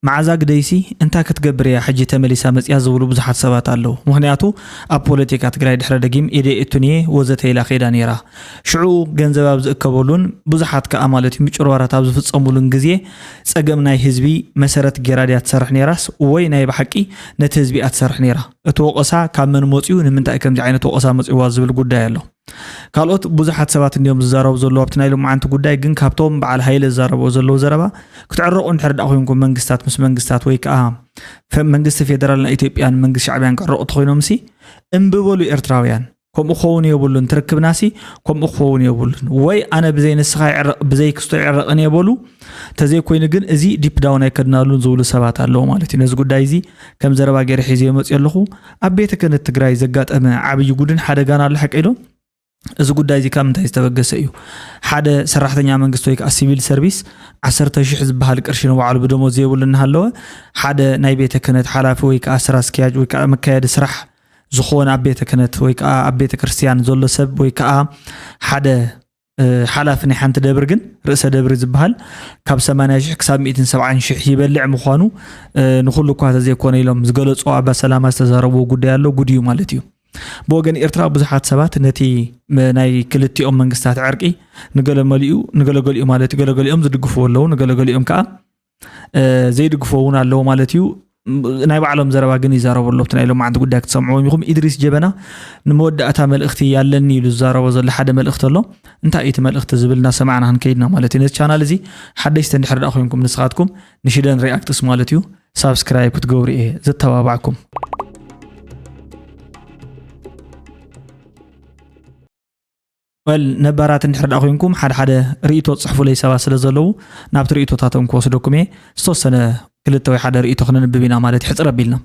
መዓዛ ግደይሲ እንታይ ክትገብር እያ ሕጂ ተመሊሳ መጽያ ዝብሉ ብዙሓት ሰባት ኣለዉ። ምኽንያቱ ኣብ ፖለቲካ ትግራይ ድሕረ ደጊም ኢደ እቱን እየ ወዘተ ኢላ ከይዳ ነይራ። ሽዑ ገንዘብ ኣብ ዝእከበሉን ብዙሓት ከኣ ማለት እዩ ምጭርባራት ኣብ ዝፍጸሙሉን ግዜ ጸገም ናይ ህዝቢ መሰረት ጌራ ድያ ትሰርሕ ነይራስ ወይ ናይ ብሓቂ ነቲ ህዝቢ እያ ትሰርሕ ነይራ? እቲ ወቐሳ ካብ መን መጽዩ ንምንታይ ከምዚ ዓይነት ወቐሳ መጽዋ ዝብል ጉዳይ ኣሎ። ካልኦት ብዙሓት ሰባት እንዲዮም ዝዛረቡ ዘለዉ ኣብቲ ናይ ሎማዓንቲ ጉዳይ፣ ግን ካብቶም በዓል ሃይለ ዝዛረብዎ ዘለዉ ዘረባ ክትዕረቑ እንድሕር ደኣ ኮይንኩም መንግስታት ምስ መንግስታት ወይ ከዓ ፈ- መንግስቲ ፌደራል ናይ ኢትዮጵያን መንግስቲ ሻዕብያን ክዕረቑ ተኮይኖምሲ እምቢ በሉ ኤርትራውያን። ከምኡ ክኸውን የብሉን። ትርክብናሲ ከምኡ ክኸውን የብሉን። ወይ ኣነ ብዘይ ንስኻ ይዕረቕ ብዘይ ክስቶ ይዕረቕን እየ በሉ። ተዘይኮይኑ ግን እዚ ዲፕ ዳውን ኣይከድናሉን ዝብሉ ሰባት ኣለዉ ማለት እዩ። ነዚ ጉዳይ እዚ ከም ዘረባ ገይረ ሒዘ መፅእ ኣለኹ። ኣብ ቤተ ክህነት ትግራይ ዘጋጠመ ዓብዪ ጉድን ሓደጋን ኣሎ ሓቂ ዶ? እዚ ጉዳይ እዚ ካብ ምንታይ ዝተበገሰ እዩ? ሓደ ሰራሕተኛ መንግስቲ ወይ ከዓ ሲቪል ሰርቪስ ዓሰርተ ሺሕ ዝበሃል ቅርሺ ንባዕሉ ብደሞዝ ዘይብሉ እናሃለወ ሓደ ናይ ቤተ ክህነት ሓላፊ ወይ ከዓ ስራ ኣስኪያጅ ወይ ከዓ መካየዲ ስራሕ ዝኾነ ኣብ ቤተ ክህነት ወይ ከዓ ኣብ ቤተ ክርስቲያን ዘሎ ሰብ ወይ ከዓ ሓደ ሓላፊ ናይ ሓንቲ ደብር ግን ርእሰ ደብሪ ዝበሃል ካብ ሰማንያ ሽሕ ክሳብ ሚእትን ሰብዓን ሽሕ ይበልዕ ምዃኑ ንኩሉ እኳ ተዘይኮነ ኢሎም ዝገለፁ ኣባ ሰላማ ዝተዛረብዎ ጉዳይ ኣሎ። ጉድ እዩ ማለት እዩ። ብወገን ኤርትራ ብዙሓት ሰባት ነቲ ናይ ክልቲኦም መንግስታት ዕርቂ ንገለመሊኡ ንገለገሊኡ ማለት ገለገሊኦም ዝድግፍዎ ኣለዉ፣ ንገለገሊኦም ከዓ ዘይድግፍዎ እውን ኣለዉ ማለት እዩ። ናይ ባዕሎም ዘረባ ግን ይዛረቡ ኣለዉ። እቲ ናይ ሎማዓንቲ ጉዳይ ክትሰምዕዎም ኢኹም። ኢድሪስ ጀበና ንመወዳእታ መልእኽቲ ኣለኒ ኢሉ ዝዛረቦ ዘሎ ሓደ መልእኽቲ ኣሎ። እንታይ እዩ እቲ መልእኽቲ ዝብል እናሰማዕና ክንከይድና ማለት እዩ። ነዚ ቻናል እዚ ሓደሽቲ እንድሕር ደኣ ኮይንኩም ንስኻትኩም ንሽደን ሪኣክትስ ማለት እዩ ሳብስክራይብ ክትገብሩ እየ ዘተባባዕኩም። ወል ነባራት እንድሕር ደኣ ኮይንኩም ሓደ ሓደ ርእይቶ ጽሕፉለይ ሰባት ስለ ዘለዉ ናብቲ ርእይቶታቶም ክወስደኩም እየ። ዝተወሰነ ክልተ ወይ ሓደ ርእይቶ ክነንብብ ኢና ማለት ሕጽር ኣቢልና።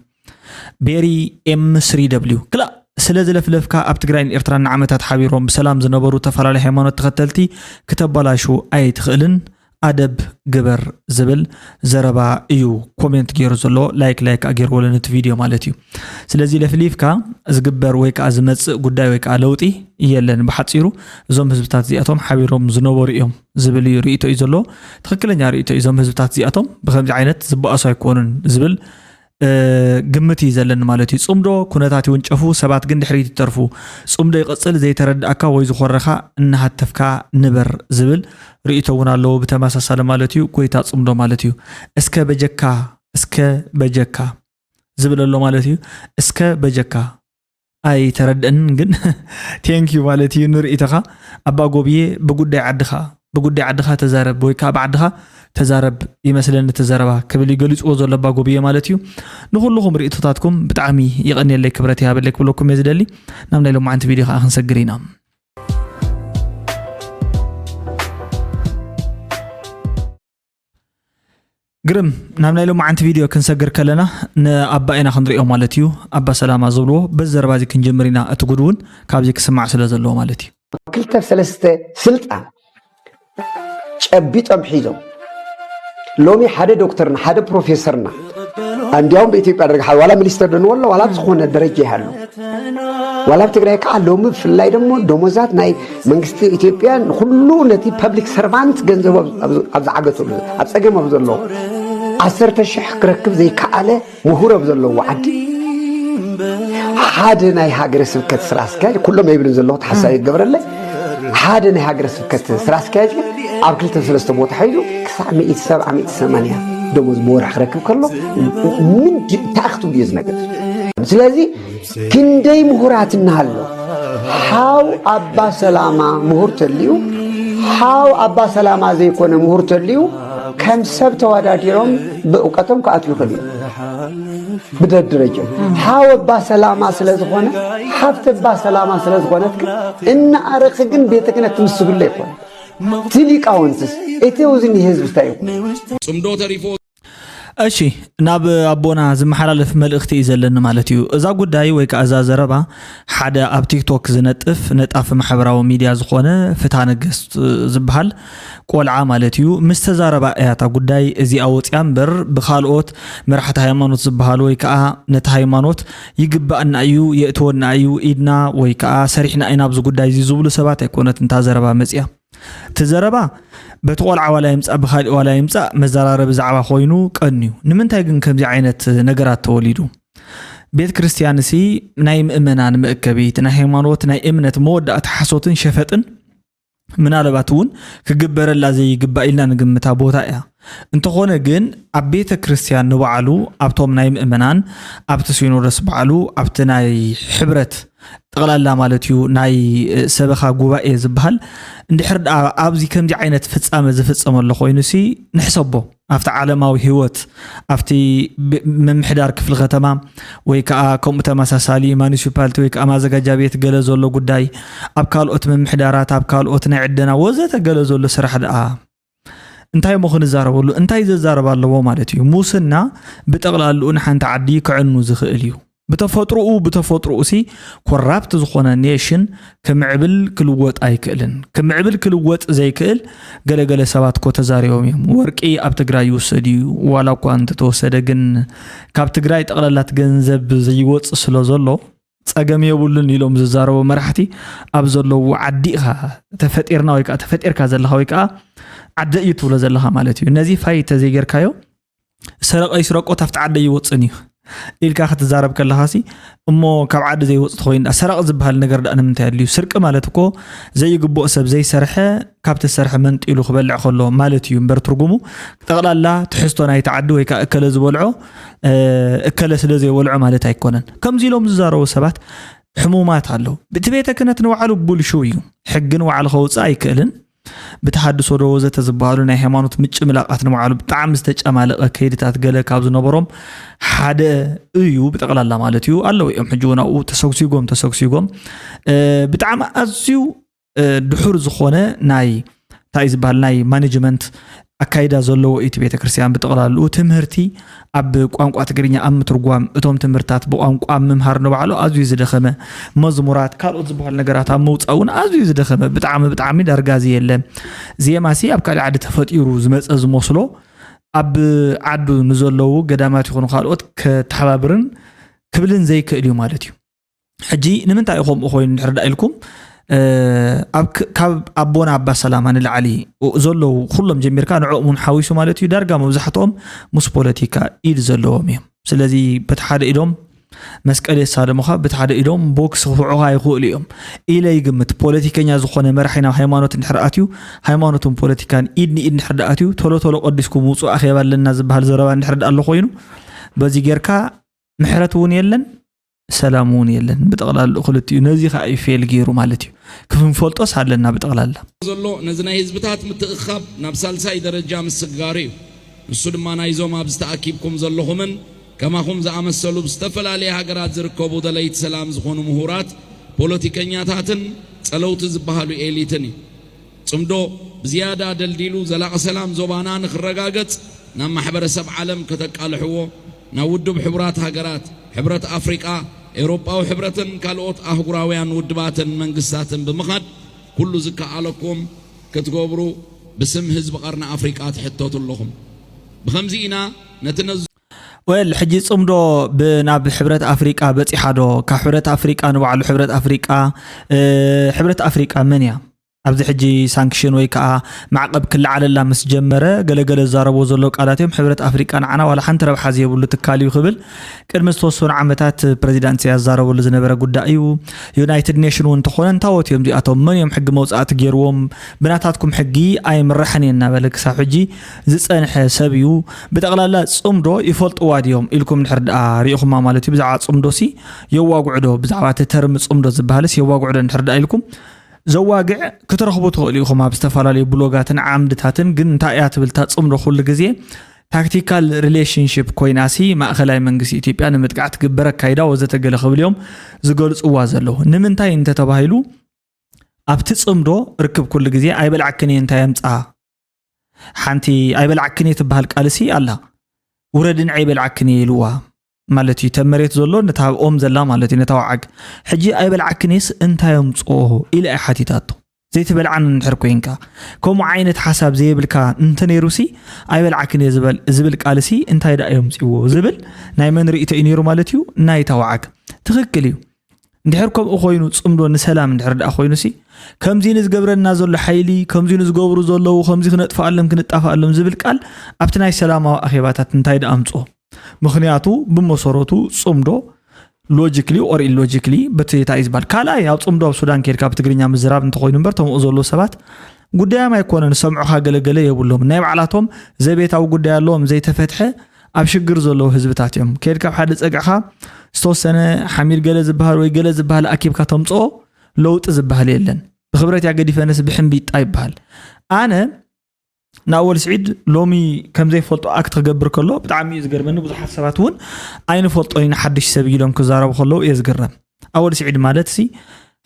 ቤሪ ኤም ስሪ ደብሊው ክላእ ስለ ዝለፍለፍካ ኣብ ትግራይን ኤርትራን ንዓመታት ሓቢሮም ብሰላም ዝነበሩ ተፈላለዩ ሃይማኖት ተኸተልቲ ክተባላሹ ኣይትኽእልን። ኣደብ ግበር ዝብል ዘረባ እዩ ኮሜንት ገይሩ ዘሎ። ላይክ ላይክ ኣገይርዎ ነቲ ቪድዮ ማለት እዩ። ስለዚ ለፍሊፍካ ዝግበር ወይ ከዓ ዝመፅእ ጉዳይ ወይ ከዓ ለውጢ የለን። ብሓፂሩ እዞም ህዝብታት እዚኣቶም ሓቢሮም ዝነበሩ እዮም ዝብል እዩ ርእይቶ እዩ ዘሎ። ትኽክለኛ ርእይቶ እዩ። እዞም ህዝብታት እዚኣቶም ብከምዚ ዓይነት ዝበኣሱ ኣይኮኑን ዝብል ግምት እዩ ዘለኒ ማለት እዩ። ጽምዶ ኩነታት ይውንጨፉ፣ ሰባት ግን ድሕሪት ይተርፉ። ጽምዶ ይቕጽል፣ ዘይተረድኣካ ወይ ዝኾረኻ እናሃተፍካ ንበር ዝብል ርእይቶ እውን ኣለዎ። ብተመሳሳሊ ማለት እዩ ጎይታ ጽምዶ ማለት እዩ። እስከ በጀካ እስከ በጀካ ዝብል ኣሎ ማለት እዩ። እስከ በጀካ ኣይተረድእንን ግን ቴንኪዩ ማለት እዩ ንርእይቶኻ። ኣባ ጎብዬ ብጉዳይ ዓድኻ ብጉዳይ ዓድኻ ተዛረብ ወይ ከዓ ብዓድኻ ተዛረብ ይመስለኒ እቲ ዘረባ ክብል ይገሊፅዎ ዘሎ ኣባ ጎብዬ ማለት እዩ። ንኩልኹም ርእይቶታትኩም ብጣዕሚ ይቐንየለይ ክብረት ይሃበለይ ክብለኩም እየ ዝደሊ። ናብ ናይ ሎማዓንቲ ቪድዮ ከዓ ክንሰግር ኢና። ግርም ናብ ናይ ሎማዓንቲ ቪድዮ ክንሰግር ከለና ንኣባ ኢና ክንሪኦ ማለት እዩ። ኣባ ሰላማ ዝብልዎ በዚ ዘረባ እዚ ክንጅምር ኢና። እቲ ጉድ እውን ካብዚ ክስማዕ ስለ ዘለዎ ማለት እዩ። ክልተ ሰለስተ ስልጣን ጨቢጦም ሒዞም ሎሚ ሓደ ዶክተርና ሓደ ፕሮፌሰርና እንዲያውም በኢትዮጵያ ደረጃ ሓደ ዋላ ሚኒስተር ደንወሎ ዋላ ዝኾነ ደረጃ ይሃሉ ዋላ ኣብ ትግራይ ከዓ ሎሚ ብፍላይ ደሞ ደሞዛት ናይ መንግስቲ ኢትዮጵያ ንኩሉ ነቲ ፐብሊክ ሰርቫንት ገንዘቡ ኣብ ዝዓገተሉ ኣብ ፀገም ኣብ ዘሎ ዓሰርተ ሽሕ ክረክብ ዘይከኣለ ምሁር ኣብ ዘለዎ ዓዲ ሓደ ናይ ሃገረ ስብከት ስራ ኣስኪያጅ ኩሎም ኣይብልን ዘለኹ ተሓሳቢ ይገበረለይ ሓደ ናይ ሃገረ ስብከት ስራ ኣስኪያጅ ኣብ ክልተ ሰለስተ ቦታ ሒዙ ክሳዕ ሚእቲ ሰብዓ ሚእቲ ሰማንያ ደሞዝ ብወርሒ ክረክብ ከሎ ምንታይ ክትብሉ እዩ ዝነገር ስለዚ ክንደይ ምሁራት እናሃሎ ሓው ኣባ ሰላማ ምሁር ተልዩ ሓው ኣባ ሰላማ ዘይኮነ ምሁር ተልዩ ከም ሰብ ተወዳዲሮም ብእውቀቶም ክኣትዩ ይኽእሉ ብደርድረጅም ሓው ኣባ ሰላማ ስለ ዝኾነ ሓፍቲ ኣባ ሰላማ ስለ ዝኾነት ግን እናኣረኺ ግን ቤተ ክህነት ትምስግሎ ይኮነ እቲ ሊቃውንትስ እቲ ውዝኒ ህዝቢ እንታይ ይኹን ጽምዶ ተሪፎ እሺ ናብ ኣቦና ዝመሓላለፍ መልእኽቲ እዩ ዘለኒ ማለት እዩ። እዛ ጉዳይ ወይ ከዓ እዛ ዘረባ ሓደ ኣብ ቲክቶክ ዝነጥፍ ነጣፊ ማሕበራዊ ሚድያ ዝኾነ ፍትሃ ነገስት ዝበሃል ቆልዓ ማለት እዩ ምስ ተዛረባ እያ እታ ጉዳይ እዚኣ ወፂኣ እምበር ብካልኦት መራሕቲ ሃይማኖት ዝበሃሉ ወይ ከዓ ነቲ ሃይማኖት ይግባኣና እዩ የእትወና እዩ ኢድና ወይ ከዓ ሰሪሕና ኢና ኣብዚ ጉዳይ እዚ ዝብሉ ሰባት ኣይኮነትን እታ ዘረባ መፂኣ። እቲ ዘረባ በቲ ቆልዓ ዋላ ይምጻእ ብካሊእ ዋላ ይምጻእ መዘራረቢ ዛዕባ ኮይኑ ቀንዩ። ንምንታይ ግን ከምዚ ዓይነት ነገራት ተወሊዱ? ቤተ ክርስቲያን ሲ ናይ ምእመናን መእከቢት፣ ናይ ሃይማኖት ናይ እምነት መወዳእታ ሓሶትን ሸፈጥን ምናልባት እውን ክግበረላ ዘይግባእ ኢልና ንግምታ ቦታ እያ። እንተኾነ ግን ኣብ ቤተ ክርስቲያን ንባዕሉ ኣብቶም ናይ ምእመናን ኣብቲ ሲኖዶስ ባዕሉ ኣብቲ ናይ ሕብረት ጠቕላላ ማለት እዩ ናይ ሰበኻ ጉባኤ ዝበሃል እንድሕር ደኣ ኣብዚ ከምዚ ዓይነት ፍጻመ ዝፍጸመሉ ኮይኑ ሲ ንሕሰቦ ኣብቲ ዓለማዊ ህይወት ኣብቲ ምምሕዳር ክፍሊ ከተማ ወይ ከዓ ከምኡ ተመሳሳሊ ማኒሲፓልቲ ወይ ከዓ ማዘጋጃ ቤት ገለ ዘሎ ጉዳይ ኣብ ካልኦት ምምሕዳራት ኣብ ካልኦት ናይ ዕደና ወዘተ ገለ ዘሎ ስራሕ ደኣ እንታይ እሞ ክንዛረበሉ እንታይ ዘዛረብ ኣለዎ ማለት እዩ። ሙስና ብጠቕላልኡ ንሓንቲ ዓዲ ክዕኑ ዝኽእል እዩ። ብተፈጥሮኡ ብተፈጥሮኡ ሲ ኮራፕት ዝኾነ ኔሽን ክምዕብል ክልወጥ ኣይክእልን። ክምዕብል ክልወጥ ዘይክእል ገለገለ ሰባት ኮ ተዛሪቦም እዮም። ወርቂ ኣብ ትግራይ ይውሰድ እዩ ዋላ እኳ እንተተወሰደ ግን ካብ ትግራይ ጠቕላላት ገንዘብ ዘይወፅ ስለ ዘሎ ጸገም የብሉን ኢሎም ዝዛረቡ መራሕቲ ኣብ ዘለዉ ዓዲ ኢኻ ተፈጢርና ወይ ከዓ ተፈጢርካ ዘለኻ ወይ ከዓ ዓደ እዩ ትብሎ ዘለኻ ማለት እዩ። ነዚ ፋይት ተዘይጌርካዮ ሰረቐ ይስረቆ ታብቲ ዓደ ይወፅን እዩ ኢልካ ክትዛረብ ከለኻ ሲ እሞ ካብ ዓዲ ዘይወፅ ተኮይኑ ሰረቕ ዝበሃል ነገር ዳ ንምንታይ ኣድልዩ? ስርቂ ማለት እኮ ዘይግብኦ ሰብ ዘይሰርሐ ካብቲ ዝሰርሐ መንጢሉ ክበልዕ ከሎ ማለት እዩ እምበር ትርጉሙ ጠቕላላ ትሕዝቶ ናይቲ ዓዲ ወይ ከዓ እከለ ዝበልዖ እከለ ስለ ዘይበልዖ ማለት ኣይኮነን። ከምዚ ኢሎም ዝዛረቡ ሰባት ሕሙማት ኣለዉ። እቲ ቤተ ክህነት ንባዕሉ ቡልሹ እዩ። ሕጊ ንባዕሉ ከውፅእ ኣይክእልን። ብተሃድሶ ዶ ወዘተ ዝበሃሉ ናይ ሃይማኖት ምጭምላቃት ንባዕሉ ብጣዕሚ ዝተጨማለቐ ከይድታት ገለ ካብ ዝነበሮም ሓደ እዩ። ብጠቕላላ ማለት እዩ ኣለዉ እዮም። ሕጂ እውን ኣብኡ ተሰግሲጎም ተሰግሲጎም ብጣዕሚ ኣዝዩ ድሑር ዝኾነ ናይ እንታይ ዝበሃል ናይ ማኔጅመንት ኣካይዳ ዘለዎ እዩ እቲ ቤተክርስትያን። ብጠቕላልኡ ትምህርቲ ኣብ ቋንቋ ትግርኛ ኣብ ምትርጓም እቶም ትምህርታት ብቋንቋ ኣብ ምምሃር ንባዕሉ ኣዝዩ ዝደኸመ፣ መዝሙራት ካልኦት ዝበሃል ነገራት ኣብ ምውፃእ እውን ኣዝዩ ዝደኸመ፣ ብጣዕሚ ብጣዕሚ ዳርጋ ዝየለ። ዜማሲ ኣብ ካልእ ዓዲ ተፈጢሩ ዝመፀ ዝመስሎ ኣብ ዓዱ ንዘለዉ ገዳማት ይኹኑ ካልኦት ከተሓባብርን ክብልን ዘይክእል እዩ ማለት እዩ። ሕጂ ንምንታይ እዩ ከምኡ ኮይኑ እንድሕር ደኣ ኢልኩም ኣብ ካብ ኣቦና ኣባ ሰላማ ንላዕሊ ዘለዉ ኩሎም ጀሚርካ ንዕኦም እውን ሓዊሱ ማለት እዩ ዳርጋ መብዛሕትኦም ምስ ፖለቲካ ኢድ ዘለዎም እዮም። ስለዚ በቲ ሓደ ኢዶም መስቀል የሳልሙኻ በቲ ሓደ ኢዶም ቦክስ ክፍዑኻ ይኽእሉ እዮም ኢለ ይግምት። ፖለቲከኛ ዝኾነ መራሒ ናብ ሃይማኖት እንድሕር ኣትዩ ሃይማኖትን ፖለቲካን ኢድ ንኢድ እንድሕር ደኣ ኣትዩ ቶሎ ቶሎ ቀዲስኩም ውፁ ኣኼባ ኣለና ዝበሃል ዘረባ እንድሕር ደኣ ኣሎ ኮይኑ በዚ ጌርካ ምሕረት እውን የለን ሰላም እውን የለን ብጠቕላልኡ ክልቲኡ ነዚ ከዓ እዩ ፌል ገይሩ ማለት እዩ ክፍንፈልጦስ ኣለና ብጠቕላላ ዘሎ ነዚ ናይ ህዝብታት ምትእኻብ ናብ ሳልሳይ ደረጃ ምስግጋሩ እዩ። ንሱ ድማ ናይዞም ኣብዚ ተኣኪብኩም ዘለኹምን ከማኹም ዝኣመሰሉ ብዝተፈላለየ ሃገራት ዝርከቡ ደለይቲ ሰላም ዝኾኑ ምሁራት፣ ፖለቲከኛታትን ጸለውቲ ዝበሃሉ ኤሊትን እዩ። ጽምዶ ብዝያዳ ደልዲሉ ዘላቒ ሰላም ዞባና ንክረጋገጽ ናብ ማሕበረሰብ ዓለም ከተቃልሕዎ፣ ናብ ውድብ ሕቡራት ሃገራት፣ ሕብረት ኣፍሪቃ፣ ኤውሮጳዊ ሕብረትን ካልኦት ኣህጉራውያን ውድባትን መንግስታትን ብምኻድ ኩሉ ዝከኣለኩም ክትገብሩ ብስም ህዝቢ ቀርኒ ኣፍሪቃ ትሕተቱ ኣለኹም። ብኸምዚ ኢና ነቲ ነዙ ወል ሕጂ ጽምዶ ብናብ ሕብረት ኣፍሪቃ በጺሓ ዶ ካብ ሕብረት ኣፍሪቃ ንባዕሉ ሕብረት ኣፍሪቃ ሕብረት ኣፍሪቃ መን እያ ኣብዚ ሕጂ ሳንክሽን ወይ ከዓ ማዕቐብ ክለዓለላ ምስ ጀመረ ገለገለ ዝዛረቦ ዘሎ ቃላት እዮም ሕብረት ኣፍሪቃ ንዓና ዋላ ሓንቲ ረብሓ ዘይብሉ ትካል እዩ ክብል ቅድሚ ዝተወሰኑ ዓመታት ፕሬዚዳንት ኢሳያስ ዝዛረበሉ ዝነበረ ጉዳይ እዩ። ዩናይትድ ኔሽን እውን እንተኾነ እንታወት እዮም እዚኣቶም መን እዮም ሕጊ መውፃእቲ ገይርዎም ብናታትኩም ሕጊ ኣይምራሕን እየ እናበለ ክሳብ ሕጂ ዝፀንሐ ሰብ እዩ። ብጠቕላላ ፅምዶ ይፈልጥዋ ድዮም ኢልኩም እንድሕር ደኣ ሪኢኹማ ማለት እዩ ብዛዕባ ፅምዶ ሲ የዋግዑ ዶ ብዛዕባ እቲ ተርሚ ፅምዶ ዝበሃልስ የዋግዑ ዶ እንድሕር ደኣ ኢልኩም ዘዋግዕ ክትረኽቡ ትኽእሉ ኢኹም ኣብ ዝተፈላለዩ ብሎጋትን ዓምድታትን ግን እንታይ እያ ትብል እታ ፅምዶ ኩሉ ግዜ ታክቲካል ሪሌሽንሽፕ ኮይናሲ ማእኸላይ መንግስቲ ኢትዮጵያ ንምጥቃዕ ትግበር ኣካይዳ ወዘተ ገለ ክብል እዮም ዝገልፅዋ ዘለዉ ንምንታይ እንተተባሂሉ ኣብቲ ፅምዶ ርክብ ኩሉ ግዜ ኣይበልዓክን እየ እንታይ ኣምፅኣ ሓንቲ ኣይበልዓክን እየ ትበሃል ቃልሲ ኣላ ውረድን ኣይበልዓክን እየ ኢልዋ ማለት እዩ ተብ መሬት ዘሎ ነታ ኦም ዘላ ማለት እዩ ነታ ወዓግ ሕጂ ኣይበልዓክንስ እንታይ ኣምፅኦ ኢለ እየ ሓቲታቶ ዘይትበልዓን እንድሕር ኮይንካ ከምኡ ዓይነት ሓሳብ ዘይብልካ እንተነይሩሲ ኣይበልዓክን እየ ዝበል ዝብል ቃልሲ እንታይ ደኣ የምፅዎ ዝብል ናይ መን ርእይቶ እዩ ነይሩ ማለት እዩ ናይታ ወዓግ ትኽክል እዩ እንድሕር ከምኡ ኮይኑ፣ ጽምዶ ንሰላም እንድሕር ደኣ ኮይኑ ሲ፣ ከምዚ ንዝገብረና ዘሎ ሓይሊ፣ ከምዚ ንዝገብሩ ዘለዉ፣ ከምዚ ክነጥፍኣሎም ክንጣፍኣሎም ዝብል ቃል ኣብቲ ናይ ሰላማዊ ኣኼባታት እንታይ ደኣ ኣምጽኦ? ምኽንያቱ ብመሰረቱ ጽምዶ ሎጂክሊ ኦር ኢሎጂክሊ በቲ እንታይ እዩ ዝበሃል ካልኣይ ኣብ ጽምዶ ኣብ ሱዳን ከይድካ ብትግርኛ ምዝራብ እንተኾይኑ እምበር ተምኡ ዘለዉ ሰባት ጉዳዮም ኣይኮነን። ዝሰምዑኻ ገለገለ የብሎም። ናይ ባዕላቶም ዘቤታዊ ጉዳይ ኣለዎም ዘይተፈትሐ ኣብ ሽግር ዘለዉ ህዝብታት እዮም። ከይድካ ኣብ ሓደ ጸግዕኻ ዝተወሰነ ሓሚድ ገለ ዝበሃል ወይ ገለ ዝበሃል ኣኪብካ ተምጽኦ ለውጢ ዝበሃል የለን። ብክብረት እያ ገዲፈንስ ብሕምቢጣ ይበሃል። ኣነ ንኣወል ስዒድ ሎሚ ከም ዘይፈልጦ ኣክት ክገብር ከሎ ብጣዕሚ እዩ ዝገርመኒ። ብዙሓት ሰባት እውን ኣይንፈልጦ ኢና ሓድሽ ሰብ እዩ ኢሎም ክዛረቡ ከለዉ እየ ዝግረም። ኣወል ስዒድ ማለት ሲ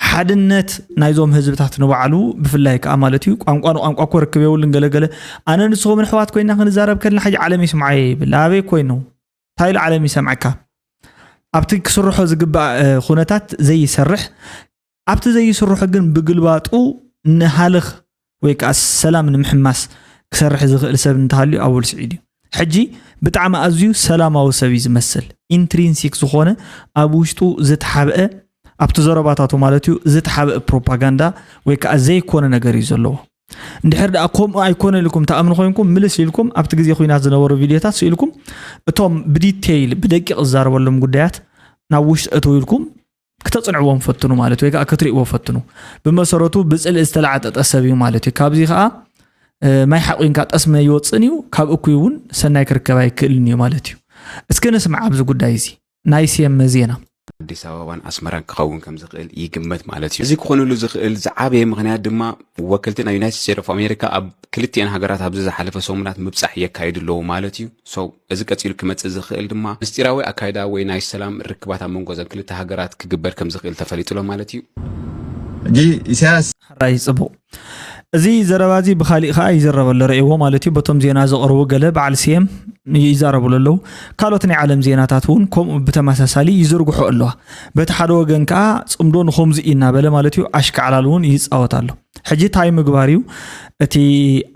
ሓድነት ናይዞም ህዝብታት ንባዕሉ ብፍላይ ከዓ ማለት እዩ ቋንቋ ንቋንቋ እኮ ርክብ የብሉን ገለገለ ኣነ ንስኹም ንሕዋት ኮይና ክንዛረብ ከለና ሕጂ ዓለም ይስምዓየ ይብል ኣበይ ኮይኑ እንታይ ኢሉ ዓለም ይሰምዓካ ኣብቲ ክስርሖ ዝግባእ ኩነታት ዘይሰርሕ ኣብቲ ዘይስርሖ ግን ብግልባጡ ንሃልኽ ወይ ከዓ ሰላም ንምሕማስ ክሰርሕ ዝኽእል ሰብ እንተሃልዩ ኣወል ስዒድ እዩ። ሕጂ ብጣዕሚ ኣዝዩ ሰላማዊ ሰብ እዩ ዝመስል። ኢንትሪንሲክ ዝኾነ ኣብ ውሽጡ ዝተሓብአ ኣብቲ ዘረባታቱ ማለት እዩ ዝተሓብአ ፕሮፓጋንዳ ወይ ከዓ ዘይኮነ ነገር እዩ ዘለዎ። እንድሕር ደኣ ከምኡ ኣይኮነ ኢልኩም ተኣምኑ ኮይንኩም ምልስ ኢልኩም ኣብቲ ግዜ ኩናት ዝነበሩ ቪድዮታት ስኢልኩም እቶም ብዲቴይል ብደቂቕ ዝዛረበሎም ጉዳያት ናብ ውሽጢ እትው ኢልኩም ክተጽንዕዎም ፈትኑ ማለት ወይ ከዓ ክትርእይዎ ፈትኑ። ብመሰረቱ ብጽልኢ ዝተላዕጠጠ ሰብ እዩ ማለት እዩ። ካብዚ ከዓ ማይ ሓቑንካ ጠስሚ ይወፅእን እዩ ካብ እኩይ እውን ሰናይ ክርከብ ኣይክእልን እዩ ማለት እዩ። እስኪ ንስማዕ ኣብዚ ጉዳይ እዚ ናይ ሴም ዜና። ኣዲስ ኣበባን ኣስመራን ክኸውን ከም ዝኽእል ይግመት ማለት እዩ። እዚ ክኾነሉ ዝኽእል ዝዓበየ ምኽንያት ድማ ወከልቲ ናይ ዩናይትድ ስቴትስ ኦፍ ኣሜሪካ ኣብ ክልቲኤን ሃገራት ኣብዚ ዝሓለፈ ሰሙናት ምብጻሕ የካይዱ ኣለዉ ማለት እዩ። So እዚ ቀጺሉ ክመጽእ ዝኽእል ድማ ምስጢራዊ ኣካይዳ ወይ ናይ ሰላም ርክባት ኣብ መንጎ እዘን ክልተ ሃገራት ክግበር ከም ዝኽእል ተፈሊጡ ኣሎ ማለት እዩ። ሕጂ ኢሳያስ ሕራይ ጽቡቕ እዚ ዘረባ እዚ ብካሊእ ከዓ ይዝረበሉ ረእይዎ ማለት እዩ በቶም ዜና ዘቕርቡ ገለ በዓል ስየም ይዛረብሉ ኣለዉ ካልኦት ናይ ዓለም ዜናታት እውን ከምኡ ብተመሳሳሊ ይዝርግሑ ኣለዋ በቲ ሓደ ወገን ከዓ ፅምዶ ንኸምዚ እዩ እናበለ ማለት እዩ ኣሽካዕላል እውን ይፃወት ኣሎ ሕጂ ታይ ምግባር እዩ እቲ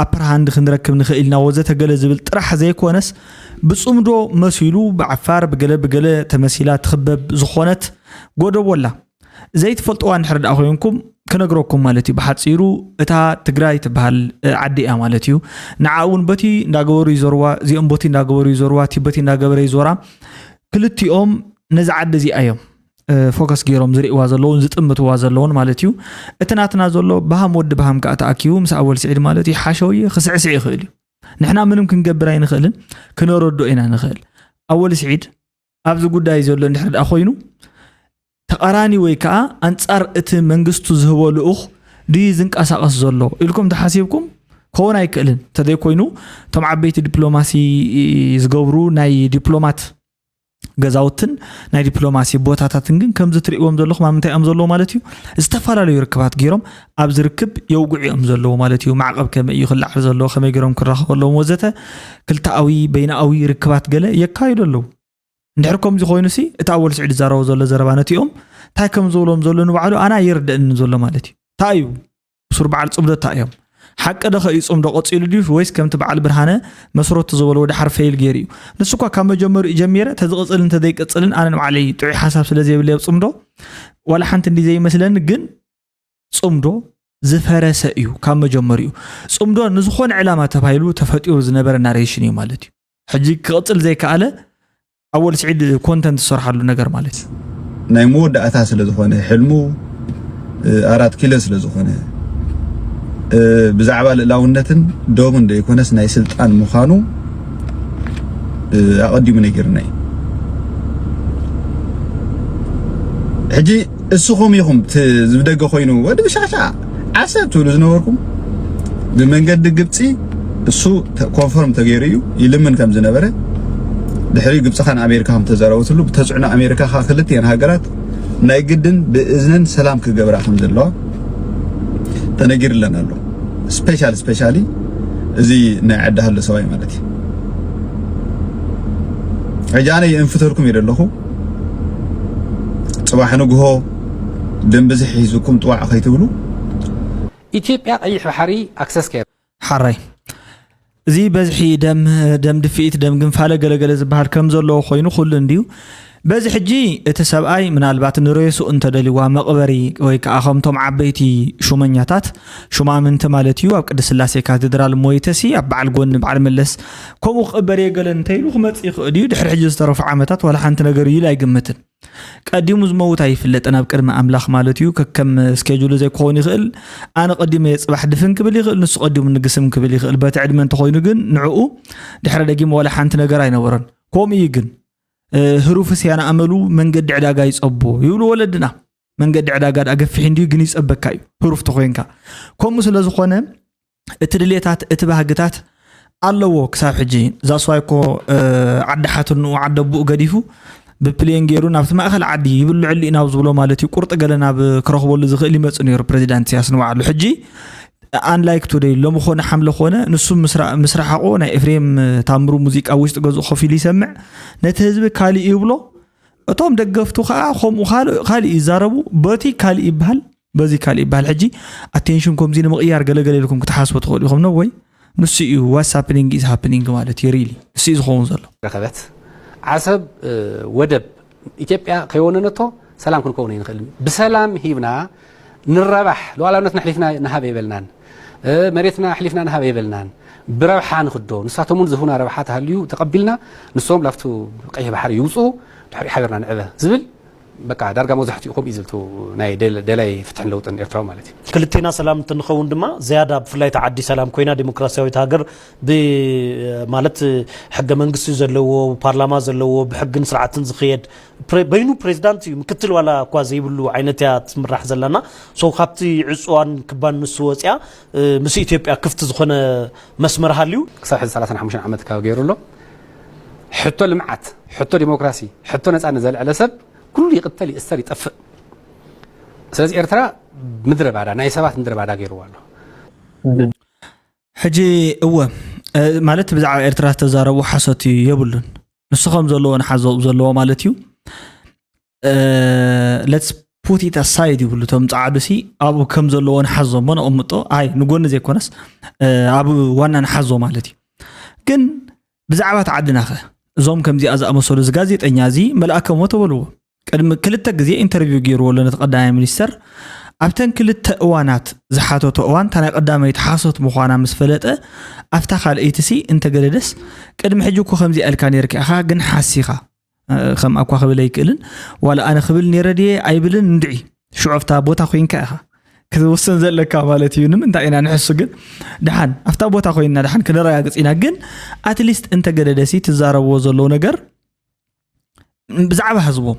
ኣፐርሃንድ ክንረክብ ንኽእል ኢና ወዘተ ገለ ዝብል ጥራሕ ዘይኮነስ ብፅምዶ መሲሉ ብዓፋር ብገለ ብገለ ተመሲላ ትኽበብ ዝኾነት ጎደቦ ኣላ ዘይትፈልጥዋ እንድሕር ደኣ ኮይንኩም ክነግረኩም ማለት እዩ ብሓፂሩ እታ ትግራይ ትበሃል ዓዲ እያ ማለት እዩ ንዓ እውን በቲ እንዳገበሩ ይዞርዋ እዚኦም በቲ እንዳገበሩ ይዞርዋ እቲ በቲ እንዳገበረ ይዞራ ክልቲኦም ነዚ ዓዲ እዚኣ እዮም ፎከስ ገይሮም ዝርእዋ ዘለውን ዝጥምትዋ ዘለውን ማለት እዩ እቲ ናትና ዘሎ ብሃም ወዲ ብሃም ከዓ ተኣኪቡ ምስ ኣወል ስዒድ ማለት እዩ ሓሸውየ ክስዕስዕ ይኽእል እዩ ንሕና ምንም ክንገብር ኣይንኽእልን ክነረድኦ ኢና ንኽእል ኣወል ስዒድ ኣብዚ ጉዳይ ዘሎ እንድሕር ደኣ ኮይኑ ተቓራኒ ወይ ከዓ ኣንጻር እቲ መንግስቱ ዝህቦ ልኡኽ ድዩ ዝንቀሳቐስ ዘሎ ኢልኩም ተሓሲብኩም ክኸውን ኣይክእልን እንተዘይኮይኑ እቶም ዓበይቲ ዲፕሎማሲ ዝገብሩ ናይ ዲፕሎማት ገዛውትን ናይ ዲፕሎማሲ ቦታታትን ግን ከምዚ ትርእዎም ዘለኹም ኣብ ምንታይ እዮም ዘለዉ ማለት እዩ ዝተፈላለዩ ርክባት ገይሮም ኣብ ዝርክብ የውግዑ እዮም ዘለዉ ማለት እዩ ማዕቐብ ከመይ እዩ ክለዓል ዘለዎ ከመይ ገይሮም ክራኸቡ ኣለዎም ወዘተ ክልተኣዊ በይናኣዊ ርክባት ገለ የካይዱ ኣለዉ እንድሕር ከምዚ ኮይኑ ሲ እቲ ኣወል ስዒድ ዝዛረቦ ዘሎ ዘረባ ነቲኦም እንታይ ከም ዝብሎም ዘሎ ንባዕሉ ኣነ ኣይርደእንን ዘሎ ማለት እዩ እንታይ እዩ ብሱር በዓል ፅምዶ እንታይ እዮም ሓቂ ዶ ከእዩ ፅምዶ ቀፂሉ ድዩ ወይስ ከምቲ በዓል ብርሃነ መስረቱ ዝበሎ ወደ ሓር ፈይል ገይሩ እዩ ንሱ እኳ ካብ መጀመሪኡ ጀሚረ ተዝቕፅልን ተዘይቅፅልን ኣነ ንባዕለይ ጥዑይ ሓሳብ ስለ ዘይብለይ ኣብ ፅምዶ ዋላ ሓንቲ እንዲ ዘይመስለኒ ግን ፅምዶ ዝፈረሰ እዩ ካብ መጀመሪኡ ፅምዶ ንዝኾነ ዕላማ ተባሂሉ ተፈጢሩ ዝነበረ ናሬሽን እዩ ማለት እዩ ሕጂ ክቕፅል ዘይከኣለ ኣወል ስዒድ ኮንተንት ዝሰርሓሉ ነገር ማለት እዩ ናይ መወዳእታ ስለ ዝኾነ ሕልሙ ኣራት ኪሎ ስለ ዝኾነ ብዛዕባ ልእላውነትን ዶብን ዘይኮነስ ናይ ስልጣን ምዃኑ ኣቐዲሙ ነጊርና እዩ ሕጂ እስኹም ኢኹም ዝብደገ ኮይኑ ወዲ ብሻሻ ዓሰብ ትብሉ ዝነበርኩም ብመንገዲ ግብፂ እሱ ኮንፈርም ተገይሩ እዩ ይልምን ከም ዝነበረ ድሕሪ ግብፅኻ ንኣሜሪካ ከም ተዘረበትሉ ብተፅዕኖ ኣሜሪካ ክልቲኤን ሃገራት ናይ ግድን ብእዝነን ሰላም ክገብራ ከም ዘለዋ ተነጊርለን ኣሎ ስፔሻል ስፔሻሊ እዚ ናይ ዓዲ ሃሎ ሰብኣይ ማለት እዩ ሕጂ ኣነ የእንፍተልኩም እየ ዘለኹ ፅባሕ ንግሆ ደም ብዝሒ ሒዝኩም ጥዋዕ ከይትብሉ ኢትዮጵያ ቀይሕ ባሕሪ ኣክሰስ ከ ሓራይ እዚ በዝሒ ደም ደም ድፍኢት ደም ግንፋለ ገለገለ ዝበሃል ከም ዘለዎ ኮይኑ ኩሉ እንድዩ በዚ ሕጂ እቲ ሰብኣይ ምናልባት ንሬሱ እንተደልዋ መቕበሪ ወይ ከዓ ከምቶም ዓበይቲ ሹመኛታት ሹማምንቲ ማለት እዩ ኣብ ቅድስት ስላሴ ካቴድራል ሞይተሲ ኣብ በዓል ጎኒ በዓል መለስ ከምኡ ክቕበር እየ ገለ እንተኢሉ ክመጽእ ይኽእል እዩ። ድሕሪ ሕጂ ዝተረፉ ዓመታት ዋላ ሓንቲ ነገር እዩ ኢሉ ኣይግምትን። ቀዲሙ ዝመውት ኣይፍለጥን ኣብ ቅድሚ ኣምላኽ ማለት እዩ። ከከም ስኬጁሉ ዘይክኸውን ይኽእል። ኣነ ቀዲመ እየ ጽባሕ ድፍን ክብል ይኽእል፣ ንሱ ቀዲሙ ንግስም ክብል ይኽእል። በቲ ዕድመ እንተኾይኑ ግን ንዕኡ ድሕሪ ደጊም ዋላ ሓንቲ ነገር ኣይነበሮን። ከምኡ እዩ ግን ህሩፍስ ያና ኣመሉ መንገዲ ዕዳጋ ይጸቦ ይብሉ ወለድና። መንገዲ ዕዳጋ ደኣ ገፊሕ እንድዩ ግን ይጸበካ እዩ ህሩፍ ተኾይንካ። ከምኡ ስለ ዝኾነ እቲ ድሌታት እቲ ባህግታት ኣለዎ ክሳብ ሕጂ። ዛስዋይ እኮ ዓዲ ሓትንኡ ዓዲ ኣቦኡ ገዲፉ ብፕሌን ገይሩ ናብቲ ማእኸል ዓዲ ይብልዐሉ ኢና ኣብ ዝብሎ ማለት እዩ ቁርጢ ገለ ናብ ክረኽበሉ ዝኽእል ይመጽእ ነይሩ ፕሬዚዳንት ኢሳያስ ንባዕሉ። ሕጂ ኣንላይክ ቱደይ ሎሚ ኮነ ሓምለ ኮነ ንሱ ምስ ረሓቆ ናይ ኤፍሬም ታምሩ ሙዚቃ ውሽጢ ገዝኡ ኮፍ ኢሉ ይሰምዕ፣ ነቲ ህዝቢ ካሊእ ይብሎ። እቶም ደገፍቱ ከዓ ከምኡ ካልእ ይዛረቡ። በቲ ካልእ ይበሃል በዚ ካልእ ይበሃል። ሕጂ ኣቴንሽን ከምዚ ንምቕያር ገለገለ ኢልኩም ክትሓስቡ ትኽእሉ ኢኹም ነው ወይ ንሱ እዩ ዋትስ ሃፕኒንግ ኢዝ ሃፕኒንግ ማለት እዩ። ሪሊ ንሱ እዩ ዝኸውን ዘሎ። ረኸበት ዓሰብ ወደብ ኢትዮጵያ ከይወነነቶ ሰላም ክንከውን ኣይንኽእልን። ብሰላም ሂብና ንረባሕ፣ ሉዓላውነትና ኣሕሊፍና ንሃብ ኣይበልናን፣ መሬትና ኣሕሊፍና ንሃብ ኣይበልናን። ብረብሓ ንኽዶ፣ ንሳቶም እውን ዝህቡና ረብሓ ተሃልዩ ተቐቢልና፣ ንሶም ላፍቱ ቀይሕ ባሕሪ ይውፅኡ፣ ድሕሪኡ ሓቢርና ንዕበ ዝብል በቃ ዳርጋ መብዛሕትኡ ከምኡ እዩ ዝብል እቲ ናይ ደላይ ፍትሕን ለውጥን ኤርትራዊ ማለት እዩ። ክልቴና ሰላም እንትንኸውን ድማ ዝያዳ ብፍላይ እታ ዓዲ ሰላም ኮይና ዴሞክራሲያዊት ሃገር ብ ማለት ሕገ መንግስቲ ዘለዎ ፓርላማ ዘለዎ ብሕግን ስርዓትን ዝኽየድ በይኑ ፕሬዚዳንት እዩ ምክትል ዋላ እኳ ዘይብሉ ዓይነት እያ ትምራሕ ዘለና። ሶ ካብቲ ዕፅዋን ክባን ንሱ ወፅያ ምስ ኢትዮጵያ ክፍቲ ዝኾነ መስመር ሃልዩ ክሳብ ሕዚ ሰላሳን ሓሙሽተን ዓመት ካብ ገይሩ ኣሎ። ሕቶ ልምዓት፣ ሕቶ ዲሞክራሲ፣ ሕቶ ነፃነት ዘልዐለ ሰብ ኩሉ ይቕተል፣ ይእሰር፣ ይጠፍእ። ስለዚ ኤርትራ ምድረ ባዳ፣ ናይ ሰባት ምድረ ባዳ ገይርዋ ኣሎ። ሕጂ እወ ማለት ብዛዕባ ኤርትራ ዝተዛረቡ ሓሶት እዩ የብሉን። ንሱ ከም ዘለዎ ንሓዞ ዘለዎ ማለት እዩ። let's put it aside ይብሉ እቶም ጸዓዱ ሲ ኣብኡ ከም ዘለዎ ንሓዞ እሞ ነቕምጦ ኣይ ንጎኒ ዘይኮነስ ኣብ ዋና ንሓዞ ማለት እዩ። ግን ብዛዕባ ተዓድናኸ እዞም ከምዚኣ ዝኣመሰሉ እዚ ጋዜጠኛ እዚ መልኣከሞ ተበልዎ ቅድሚ ክልተ ግዜ ኢንተርቪው ገይርዎ ኣሎ ነቲ ቀዳማይ ሚኒስተር ኣብተን ክልተ እዋናት ዝሓተቶ እዋን እታ ናይ ቀዳመይቲ ሓሶት ምዃና ምስ ፈለጠ ኣብታ ካልኣይቲ ሲ እንተገደደስ ቅድሚ ሕጂ እኮ ከምዚኣ ኢልካ ነይርካ ኢኻ ግን ሓሲኻ ከም ኣኳ ክብል ኣይክእልን ዋላ ኣነ ክብል ነይረ ድየ ኣይብልን እንድዒ ሽዑ ኣብታ ቦታ ኮይንካ ኢኻ ክትውስን ዘለካ ማለት እዩ ንምንታይ ኢና ንሕሱ ግን ድሓን ኣብታ ቦታ ኮይንና ድሓን ክነረጋግፅ ኢና ግን ኣትሊስት እንተገደደሲ ትዛረብዎ ዘለዉ ነገር ብዛዕባ ህዝቦም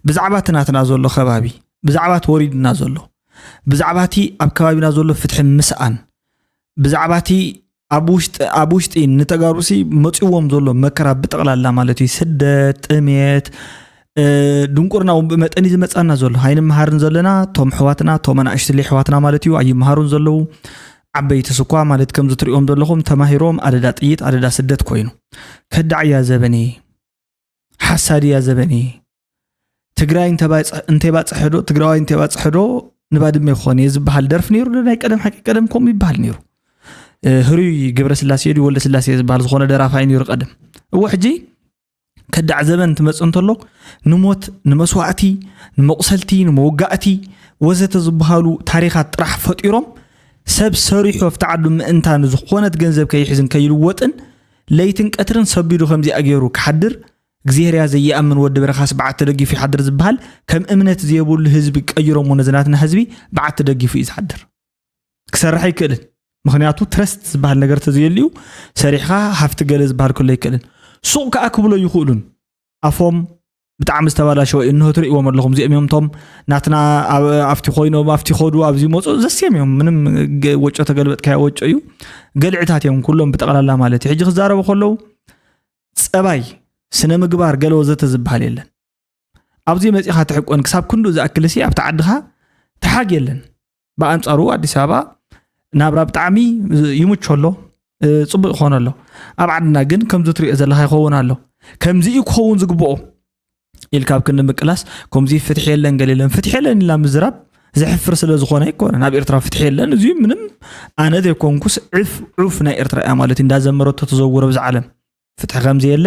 ብዛዕባ እቲ ናትና ዘሎ ከባቢ ብዛዕባ እቲ ወሪድና ዘሎ ብዛዕባ እቲ ኣብ ከባቢና ዘሎ ፍትሒ ምስኣን ብዛዕባ እቲ ኣብ ውሽጢ ኣብ ውሽጢ ንተጋሩሲ መፂዎም ዘሎ መከራ ብጠቕላላ ማለት እዩ ስደት ጥሜት ድንቁርና እውን ብመጠን እዩ ዝመፃና ዘሎ ኣይንመሃርን ዘለና ቶም ሕዋትና ቶም ኣናእሽትለይ ሕዋትና ማለት እዩ ኣይመሃሩን ዘለዉ ዓበይቲ ስኳ ማለት ከምዚ ትሪኦም ዘለኹም ተማሂሮም ኣደዳ ጥይት ኣደዳ ስደት ኮይኑ ከዳዕያ ዘበኔ ሓሳድያ ዘበኔ ትግራይ እንተይባፅሐዶ ትግራዋይ እንተይባፅሐዶ ንባድመ ይኾን እየ ዝበሃል ደርፊ ነይሩ ናይ ቀደም ሓቂ ቀደም ከምኡ ይበሃል ነይሩ ህሩይ ገብረስላሴ ድዩ ወልደስላሴ ዝበሃል ዝኾነ ደራፋይ ነይሩ ቀደም እዎ ሕጂ ከዳዕ ዘበን ትመፅእ እንተሎ ንሞት ንመስዋእቲ ንመቁሰልቲ ንመወጋእቲ ወዘተ ዝበሃሉ ታሪኻት ጥራሕ ፈጢሮም ሰብ ሰሪሑ ኣብቲ ዓዱ ምእንታን ዝኾነት ገንዘብ ከይሕዝን ከይልወጥን ለይትን ቀትርን ሰቢዱ ከምዚኣ ገይሩ ክሓድር እግዚኣብሔር እያ ዘይኣምን ወዲ በረኻስ በዓቲ ደጊፉ ይሓድር ዝበሃል ከም እምነት ዘየብሉ ህዝቢ ቀይሮሞ ነዚ ናትና ህዝቢ በዓቲ ደጊፉ እዩ ዝሓድር ክሰርሕ ኣይክእልን ምኽንያቱ ትረስት ዝበሃል ነገር ተዘየልዩ ሰሪሕኻ ሃፍቲ ገለ ዝበሃል ክህሉ ኣይክእልን ሱቕ ከዓ ክብሎ ይኽእሉን ኣፎም ብጣዕሚ ዝተባላሸወ እዩ እንሆ ትርእዎም ኣለኹም እዚኦም እዮም ቶም ናትና ኣብቲ ኮይኖም ኣብቲ ይኸዱ ኣብዚ ይመፁ ዘስዮም እዮም ምንም ወጮ ተገልበጥካዮ ወጮ እዩ ገልዕታት እዮም ኩሎም ብጠቕላላ ማለት እዩ ሕጂ ክዛረቡ ከለዉ ፀባይ ስነ ምግባር ገለ ወዘተ ዝበሃል የለን ኣብዚ መፂኻ ትሕቆን ክሳብ ክንዱ ዝኣክል ሲ ኣብቲ ዓድኻ ተሓግ የለን ብኣንፃሩ ኣዲስ ኣበባ ናብራ ብጣዕሚ ይምቾ ኣሎ ፅቡቅ ይኾን ኣሎ ኣብ ዓድና ግን ከምዚ ትሪኦ ዘለካ ይኸውን ኣሎ ከምዚ እዩ ክኸውን ዝግብኦ ኢልካ ኣብ ክንዲ ምቅላስ ከምዚ ፍትሒ የለን ገለ የለን ፍትሒ የለን ኢልና ምዝራብ ዘሕፍር ስለ ዝኾነ ኣይኮነን ኣብ ኤርትራ ፍትሒ የለን እዚ ምንም ኣነ ዘይኮንኩስ ዕፍ ዑፍ ናይ ኤርትራ እያ ማለት እዩ እንዳዘመረቶ ተዘውረ ብዛ ዓለም ፍትሒ ከም ዘየለ፣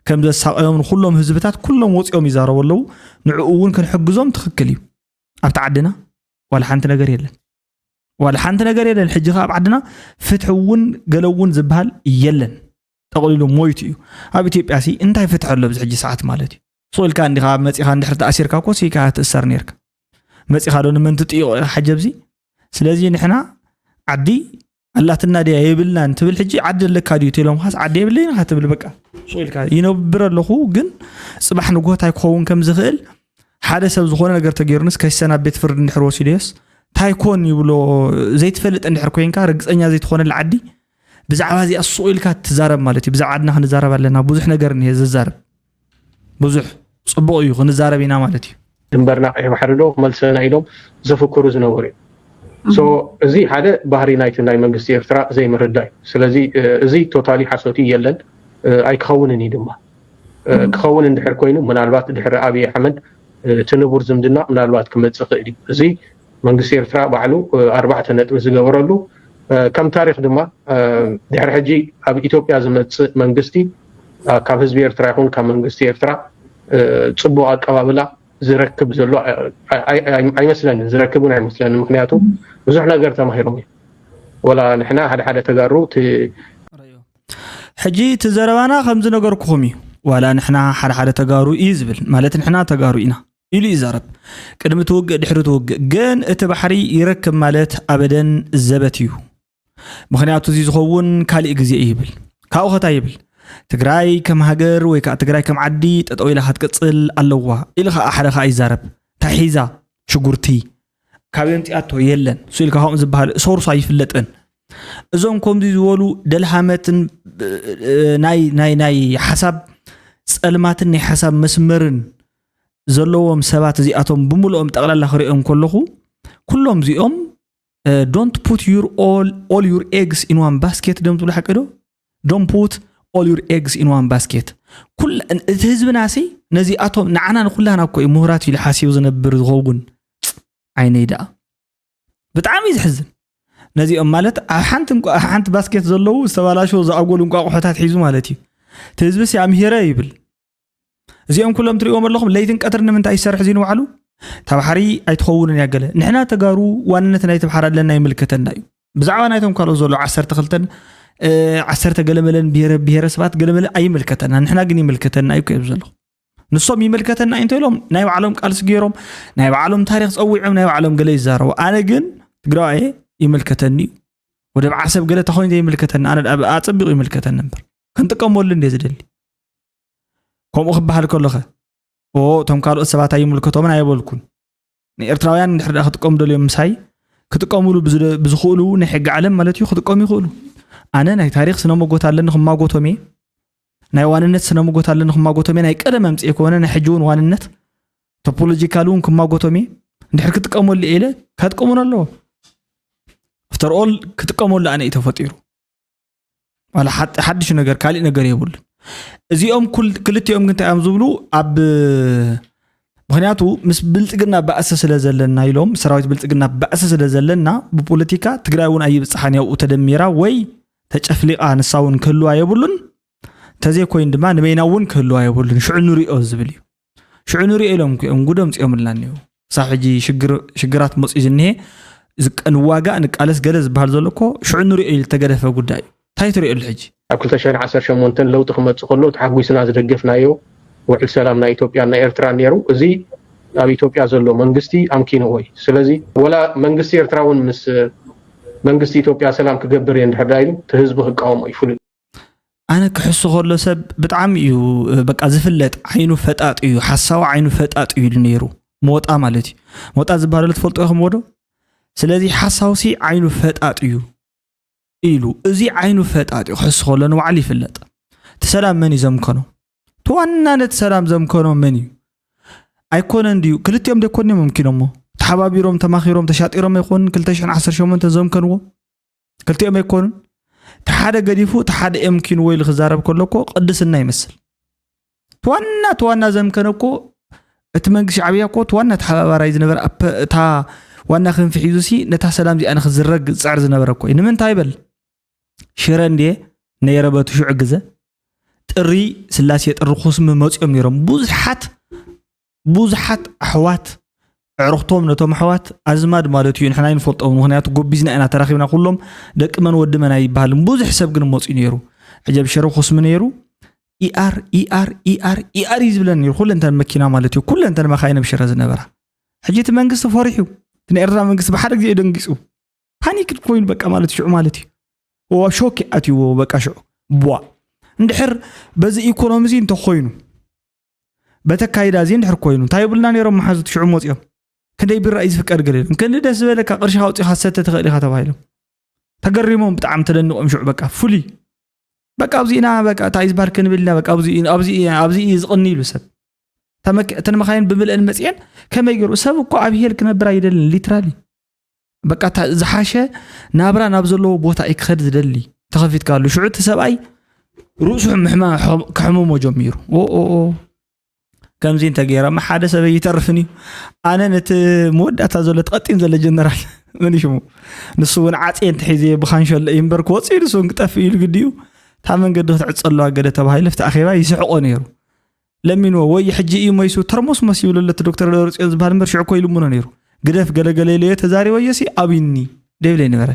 ከም ዘሳቐዮም ንኩሎም ህዝብታት ኩሎም ወፂኦም ይዛረቡ ኣለዉ። ንዕኡ እውን ክንሕግዞም ትኽክል እዩ። ኣብቲ ዓድና ዋላ ሓንቲ ነገር የለን። ዋላ ሓንቲ ነገር የለን። ሕጂ ከ ኣብ ዓድና ፍትሒ እውን ገለ እውን ዝበሃል የለን። ጠቕሊሉ ሞይቱ እዩ። ኣብ ኢትዮጵያ ሲ እንታይ ፍትሒ ኣሎ ኣብዚ ሕጂ ሰዓት ማለት እዩ? ሱቕ ኢልካ እንዲኻ መጺኻ እንድሕር ተኣሲርካ እኮ ሲ ኢኻ ትእሰር ነይርካ። መጺኻ ዶ ንመን ትጥይቖ ኢኻ ሕጂ ኣብዚ? ስለዚ ንሕና ዓዲ ኣላትና ድያ የብልናን ትብል ሕጂ፣ ዓዲ ኣለካ ድዩ ተኢሎምኻስ ዓዲ የብለይን ኢኻ ትብል። በቃ ሱቕ ኢልካ ይነብር ኣለኹ፣ ግን ጽባሕ ንግሆ እንታይ ክኸውን ከም ዝኽእል ሓደ ሰብ ዝኾነ ነገር ተገይሩንስ ከይሰናብ ቤት ፍርዲ እንድሕር ወሲዶስ እንታይ ኮን ይብሎ? ዘይትፈልጥ እንድሕር ኮይንካ፣ ርግጸኛ ዘይትኾነላ ዓዲ ብዛዕባ እዚኣ ሱቕ ኢልካ ትዛረብ ማለት እዩ። ብዛዕባ ዓድና ክንዛረብ ኣለና፣ ብዙሕ ነገር እኒሀ ዝዛረብ፣ ብዙሕ ጽቡቕ እዩ ክንዛረብ ኢና ማለት እዩ። ድንበርና ቀይሕ ባሕሪ ዶ ክመልሰና ኢሎም ዘፍክሩ ዝነበሩ እዮም። ሶ እዚ ሓደ ባህሪ ናይቲ ናይ መንግስቲ ኤርትራ ዘይምርዳእ እዩ። ስለዚ እዚ ቶታሊ ሓሶት እዩ፣ የለን፣ ኣይክኸውንን እዩ ድማ። ክኸውን እንድሕር ኮይኑ ምናልባት ድሕሪ ኣብይ ኣሕመድ እቲ ንቡር ዝምድና ምናልባት ክመጽእ ይኽእል እዩ። እዚ መንግስቲ ኤርትራ ባዕሉ ኣርባዕተ ነጥቢ ዝገበረሉ፣ ከም ታሪኽ ድማ ድሕሪ ሕጂ ኣብ ኢትዮጵያ ዝመጽእ መንግስቲ ካብ ህዝቢ ኤርትራ ይኹን ካብ መንግስቲ ኤርትራ ጽቡቕ ኣቀባብላ ዝረክብ ዘሎ ኣይመስለንን፣ ዝረክብ እውን ኣይመስለንን። ምክንያቱ ብዙሕ ነገር ተማሂሮም እዮም። ወላ ንሕና ሓደ ሓደ ተጋሩ እቲ ሕጂ እቲ ዘረባና ከም ዝነገርኩኹም እዩ። ዋላ ንሕና ሓደ ሓደ ተጋሩ እዩ ዝብል፣ ማለት ንሕና ተጋሩ ኢና ኢሉ ይዛረብ። ቅድሚ ትውግእ ድሕሪ ትውግእ ግን እቲ ባሕሪ ይረክብ ማለት ኣበደን ዘበት እዩ። ምኽንያቱ እዚ ዝኸውን ካሊእ ግዜ እዩ ይብል። ካብኡ ኸታ ይብል ትግራይ ከም ሃገር ወይ ከዓ ትግራይ ከም ዓዲ ጠጠው ኢላ ክትቅፅል ኣለዋ ኢሉ ከዓ ሓደ ከዓ ይዛረብ። እንታይ ሒዛ ሽጉርቲ ካብ የምፅኣቶ የለን። እሱ ኢልካ ከምኡ ዝበሃል ሶርሱ ኣይፍለጥን። እዞም ከምዚ ዝበሉ ደልሃመትን ናይ ናይ ናይ ሓሳብ ፀልማትን ናይ ሓሳብ መስመርን ዘለዎም ሰባት እዚኣቶም ብምልኦም ጠቕላላ ክሪኦም ከለኹ ኩሎም እዚኦም don't put your all all your eggs in one basket ደም ትብሉ ሓቂ ዶ? Don't put all your eggs in one basket። ኩል እቲ ህዝብና ሲ ነዚኣቶም ንዓና ንኩላና እኮ እዩ ምሁራት ኢሉ ሓሲቡ ዝነብር ዝኸውን። ዓይነይ ደኣ ብጣዕሚ እዩ ዝሕዝን። ነዚኦም ማለት ኣብ ሓንቲ እንቋ- ኣብ ሓንቲ ባስኬት ዘለዉ ዝተባላሸው ዝኣጎሉ እንቋቑሖታት ሒዙ ማለት እዩ። እቲ ህዝቢ ሲ ኣምሂረ ይብል። እዚኦም ኩሎም ትሪእዎም ኣለኹም ለይትን ቀትርን ንምንታይ ይሰርሕ እዚ ንባዕሉ? እታ ባሕሪ ኣይትኸውንን እያ ገለ። ንሕና ተጋሩ ዋንነት ናይ ትብሓር ኣለና ይምልከተና እዩ። ብዛዕባ ናይቶም ካልኦት ዘሎ ዓሰርተ ክልተን ዓሰርተ ገለመለን ብሄረ ብሄረሰባት ገለመለ ኣይምልከተና። ንሕና ግን ይምልከተና እዩ እኮ ይብል ዘለኹ። ንሶም ይምልከተና እዩ እንተኢሎም ናይ ባዕሎም ቃልሲ ገይሮም ናይ ባዕሎም ታሪኽ ፀዊዖም ናይ ባዕሎም ገለ ይዛረቡ። ኣነ ግን ትግራዋየ ይምልከተኒ እዩ። ወደብ ዓሰብ ገለ ተኾይኑ ዘይምልከተኒ ኣነ ደኣ ኣፀቢቑ ይምልከተኒ እምበር ክንጥቀመሉ እንደ ዝደሊ። ከምኡ ክበሃል ከሎኸ ኦ እቶም ካልኦት ሰባት ኣይምልከቶምን ኣየበልኩን። ንኤርትራውያን እንድሕር ደኣ ክጥቀሙ ደልዮም ምሳይ ክጥቀሙሉ ብዝደ- ብዝኽእሉ ናይ ሕጊ ዓለም ማለት እዩ ክጥቀሙ ይኽእሉ። ኣነ ናይ ታሪኽ ስነ መጎት ኣለኒ ክማጎቶም እየ። ናይ ዋንነት ስነ መጎት ኣለኒ ክማጎቶም እየ። ናይ ቀደም ኣምፅኤ ከሆነ ናይ ሕጂ እውን ዋንነት ቶፖሎጂካል እውን ክማጎቶም እየ። እንድሕር ክጥቀመሉ እየ ኢለ ከጥቀሙን ኣለዎ። ኣፍተር ኦል ክጥቀመሉ ኣነ እዩ ተፈጢሩ። ዋላ ሓ- ሓድሽ ነገር ካሊእ ነገር የብሉን። እዚኦም ኩል- ክልቲኦም ግን እንታይ እዮም ዝብሉ ኣብ ምክንያቱ ምስ ብልፅግና ባእሲ ስለ ዘለና ኢሎም ሰራዊት ብልፅግና ባእሲ ስለ ዘለና ብፖለቲካ ትግራይ እውን ኣይብፅሓን ያውኡ ተደሚራ ወይ ተጨፍሊቓ ንሳ እውን ክህልዋ የብሉን። ተዘይኮይኑ ድማ ንበይና እውን ክህልዋ የብሉን ሽዑ ንሪኦ ዝብል እዩ። ሽዑ ንሪኦ ኢሎም እዮም ጉዶም ፅኦምልና እኒው ክሳብ ሕጂ ሽግራት መፅኡ ዝኒሄ ንዋጋእ ንቃለስ ገለ ዝበሃል ዘሎ እኮ ሽዑ ንሪኦ ኢሉ ተገደፈ ጉዳይ እዩ። እንታይ ትሪኦ ኣሎ ሕጂ? ኣብ ክልተ ሽሕን ዓሰርተ ሸሞንተን ለውጢ ክመፅእ ከሎ ተሓጒስና ዝደገፍናዮ ውዕል ሰላም ናይ ኢትዮጵያ ናይ ኤርትራ ነይሩ። እዚ ኣብ ኢትዮጵያ ዘሎ መንግስቲ ኣምኪንዎ እዩ። ስለዚ ወላ መንግስቲ ኤርትራ እውን ምስ መንግስቲ ኢትዮጵያ ሰላም ክገብር እየ እንድሕር ዳ ኢሉ እቲ ህዝቢ ክቃወሞ እዩ ፍሉጥ። ኣነ ክሕሱ ከሎ ሰብ ብጣዕሚ እዩ በቃ ዝፍለጥ ዓይኑ ፈጣጥ እዩ ሓሳዊ ዓይኑ ፈጣጥ እዩ ኢሉ ነይሩ። ሞጣ ማለት እዩ። ሞጣ ዝበሃለሉ ትፈልጦ ኢኹም ወዶ? ስለዚ ሓሳውሲ ዓይኑ ፈጣጥ እዩ ኢሉ እዚ ዓይኑ ፈጣጥ እዩ ክሕሱ ከሎ ንባዕሉ ይፍለጥ። እቲ ሰላም መን እዩ ዘምከኖ? እቲ ዋና ነቲ ሰላም ዘምከኖ መን እዩ? ኣይኮነን ድዩ ክልቲኦም ደኮን እዮም ኣምኪኖሞ? ተሓባቢሮም ተማኺሮም ተሻጢሮም ኣይኮኑን ክልተ ሽሕን ዓሰርተ ሸሞንተን ዘምከንዎ? ክልቲኦም ኣይኮኑን? እቲ ሓደ ገዲፉ እቲ ሓደ የምኪንዎ ኢሉ ክዛረብ ከሎ እኮ ቅድስና ይመስል። እቲ ዋና እቲ ዋና ዘምከነ እኮ እቲ መንግስቲ ሻዕብያ እኮ እቲ ዋና ተሓባባራይ ዝነበረ ኣፐ- እታ ዋና ክንፊ ሒዙ ሲ ነታ ሰላም እዚኣ ንክዝረግ ዝፅዕር ዝነበረ እኮ እዩ። ንምንታይ በል ሽረ እንድየ ነይረ በቱ ሽዑ ግዘ ጥሪ ስላሴ ጥሪ ኩስሚ መፂኦም ነይሮም። ብዙሓት ብዙሓት ኣሕዋት ኣዕሩኽቶም ነቶም ኣሕዋት ኣዝማድ ማለት እዩ፣ ንሕና ይንፈልጦም፣ ምክንያቱ ጎቢዝና ኢና ተራኺብና ኩሎም፣ ደቂ መን ወዲ መን ኣይበሃልን። ብዙሕ ሰብ ግን መፅኡ ነይሩ። ሕጂ ኣብ ሽረ ኩስሚ ነይሩ። ኢኣር ኢኣር ኢኣር ኢኣር እዩ ዝብለን ነይሩ። ኩለንተን መኪና ማለት እዩ፣ ኩለንተን መካይን ኣብ ሽረ ዝነበራ። ሕጂ እቲ መንግስቲ ፈሪሑ፣ እቲ ናይ ኤርትራ መንግስቲ ብሓደ ግዜ እዩ ደንጊፁ። ፓኒክ ኮይኑ በቃ ማለት ሽዑ ማለት እዩ። ዋ ሾክ ኣትይዎ በቃ ሽዑ። ቧ እንድሕር በዚ ኢኮኖሚ እዚ እንተኮይኑ፣ በተካይዳ እዚ እንድሕር ኮይኑ እንታይ ይብሉና ነይሮም መሓዙት ሽዑ መፂኦም? ክንደይ ቢራ እዩ ዝፍቀድ ገለ ኢሎም። ክንዲ ደስ ዝበለካ ቅርሽኻ ኣውፂኻ ሰተ ትኽእል ኢኻ ተባሂሎም። ተገሪሞም ብጣዕሚ ተደኒቖም ሽዑ በቃ ፍሉይ በቃ ኣብዚ ኢና በቃ እንታይ ዝበሃል ክንብል ኢና በቃ ኣብዚ እዩ ኣብዚ እዩ ኣብዚ እዩ ዝቕኒ ኢሉ ሰብ። እተን መካይን ብምልአን መፅየን ከመይ ገይሩ ሰብ እኮ ኣብ ሄል ክነብር ኣይደልን ሊትራሊ በቃ ዝሓሸ ናብራ ናብ ዘለዎ ቦታ እዩ ክኸድ ዝደሊ። ተኸፊትካ ኣሉ ሽዑ እቲ ሰብኣይ ርእሱ ክሕምሞ ጀሚሩ። ከምዚ እንተገይረማ ሓደ ሰበይ ይተርፍን እዩ። ኣነ ነቲ መወዳእታ ዘሎ ተቐጢን ዘሎ ጀነራል መን ሽሙ ንሱ እውን ዓፀ እንተሒዘ ብኻንሸሎ እዩ እምበር ክወፅእ ንሱ እውን ክጠፍእ ኢሉ ግዲኡ እታ መንገዲ ክትዕፀ ኣለዋ ገለ ተባሂሉ ኣብቲ ኣኼባ ይስሕቆ ነይሩ። ለሚንዎ ወይ ሕጂ እዩ መይሱ ተርሞስሞስ ይብል ኣሎ እቲ ዶክተር ደብረፅዮን ዝበሃል እምበር ሽዑ እኮ ይልምኖ ነይሩ። ግደፍ ገለገለ ኢለዮ ተዛሪበዮሲ ኣብይኒ ደይብለ ይነበረ።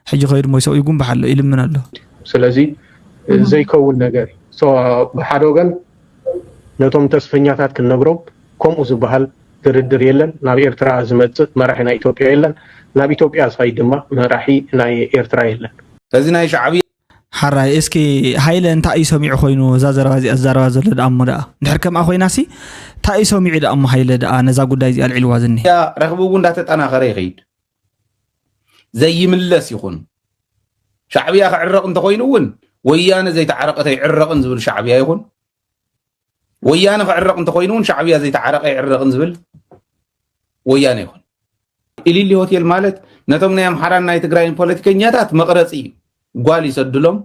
ሕጂ ከይዱ መይሶ ይጉንባሕ ኣሎ ይልምን ኣሎ። ስለዚ ዘይከውን ነገር እዩ። ብሓደ ወገን ነቶም ተስፈኛታት ክንነግሮም ከምኡ ዝበሃል ድርድር የለን። ናብ ኤርትራ ዝመፅእ መራሒ ናይ ኢትዮጵያ የለን። ናብ ኢትዮጵያ ዝኸይድ ድማ መራሒ ናይ ኤርትራ የለን። እዚ ናይ ሻዕብያ ሓራይ እስኪ ሃይለ እንታይ እዩ ሰሚዑ ኮይኑ እዛ ዘረባ እዚኣ ዝዛረባ ዘሎ ደኣ እሞ ደኣ እንድሕር ከምኣ ኮይና ሲ እንታይ እዩ ሰሚዑ ደኣ እሞ ሃይለ ደኣ ነዛ ጉዳይ እዚኣ ኣልዒልዋ ዝኒ ያ ረኽቢ እውን እንዳተጠናኸረ ይኸይድ ዘይምለስ ይኹን ሻዕብያ ክዕረቕ እንተኮይኑ እውን ወያነ ዘይተዓረቐት ኣይዕረቕን ዝብል ሻዕብያ ይኹን ወያነ ክዕረቕ እንተኮይኑ እውን ሻዕብያ ዘይተዓረቐ ኣይዕረቕን ዝብል ወያነ ይኹን ኢሊሊ ሆቴል ማለት ነቶም ናይ ኣምሓራን ናይ ትግራይን ፖለቲከኛታት መቕረፂ እዩ ጓል ይሰድሎም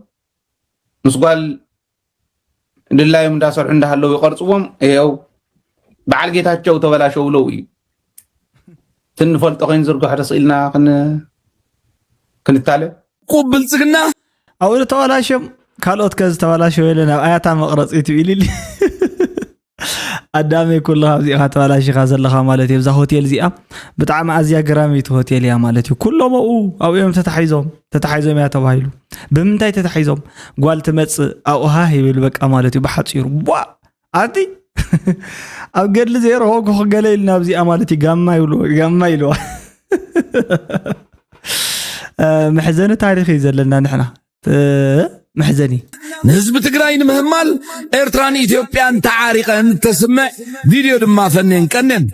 ምስ ጓል ድላዮም እንዳሰርሑ እንዳሃለው ይቐርፅዎም ይኸው በዓል ጌታቸው ተበላሸውለው እዩ ትንፈልጦ ከይንዝርግሖ ተስኢልና ክንታለ ቁብ ብልፅግና ኣብኡ ተበላሽዮም ካልኦት ከ ዝተበላሸው የለን ኣብ ኣያታ መቕረፂ ትብኢልል ኣዳመይ ኩሉ ካብዚኢኻ ተባላሺኻ ዘለኻ ማለት እዩ። እዛ ሆቴል እዚኣ ብጣዕሚ ኣዝያ ገራሚት ሆቴል እያ ማለት እዩ። ኩሎም ኣብኡ ኣብኡ እዮም ተታሒዞም ተታሒዞም እያ ተባሂሉ። ብምንታይ ተታሒዞም? ጓል ትመጽእ ኣብኡ ሃህ ይብል በቃ ማለት እዩ ብሓጺሩ። ቧ ኣቲ ኣብ ገድሊ ዘይረኸብኩ ክገለ ኢልና ኣብዚኣ ማለት እዩ። ጋማ ይብልዎ ጋማ ኢልዋ። መሕዘኒ ታሪኽ እዩ ዘለና ንሕና። መሕዘኒ ንህዝቢ ትግራይ ንምህማል ኤርትራን ኢትዮጵያን ተዓሪቐን እተስምዕ ቪድዮ ድማ ፈኔን ቀኔን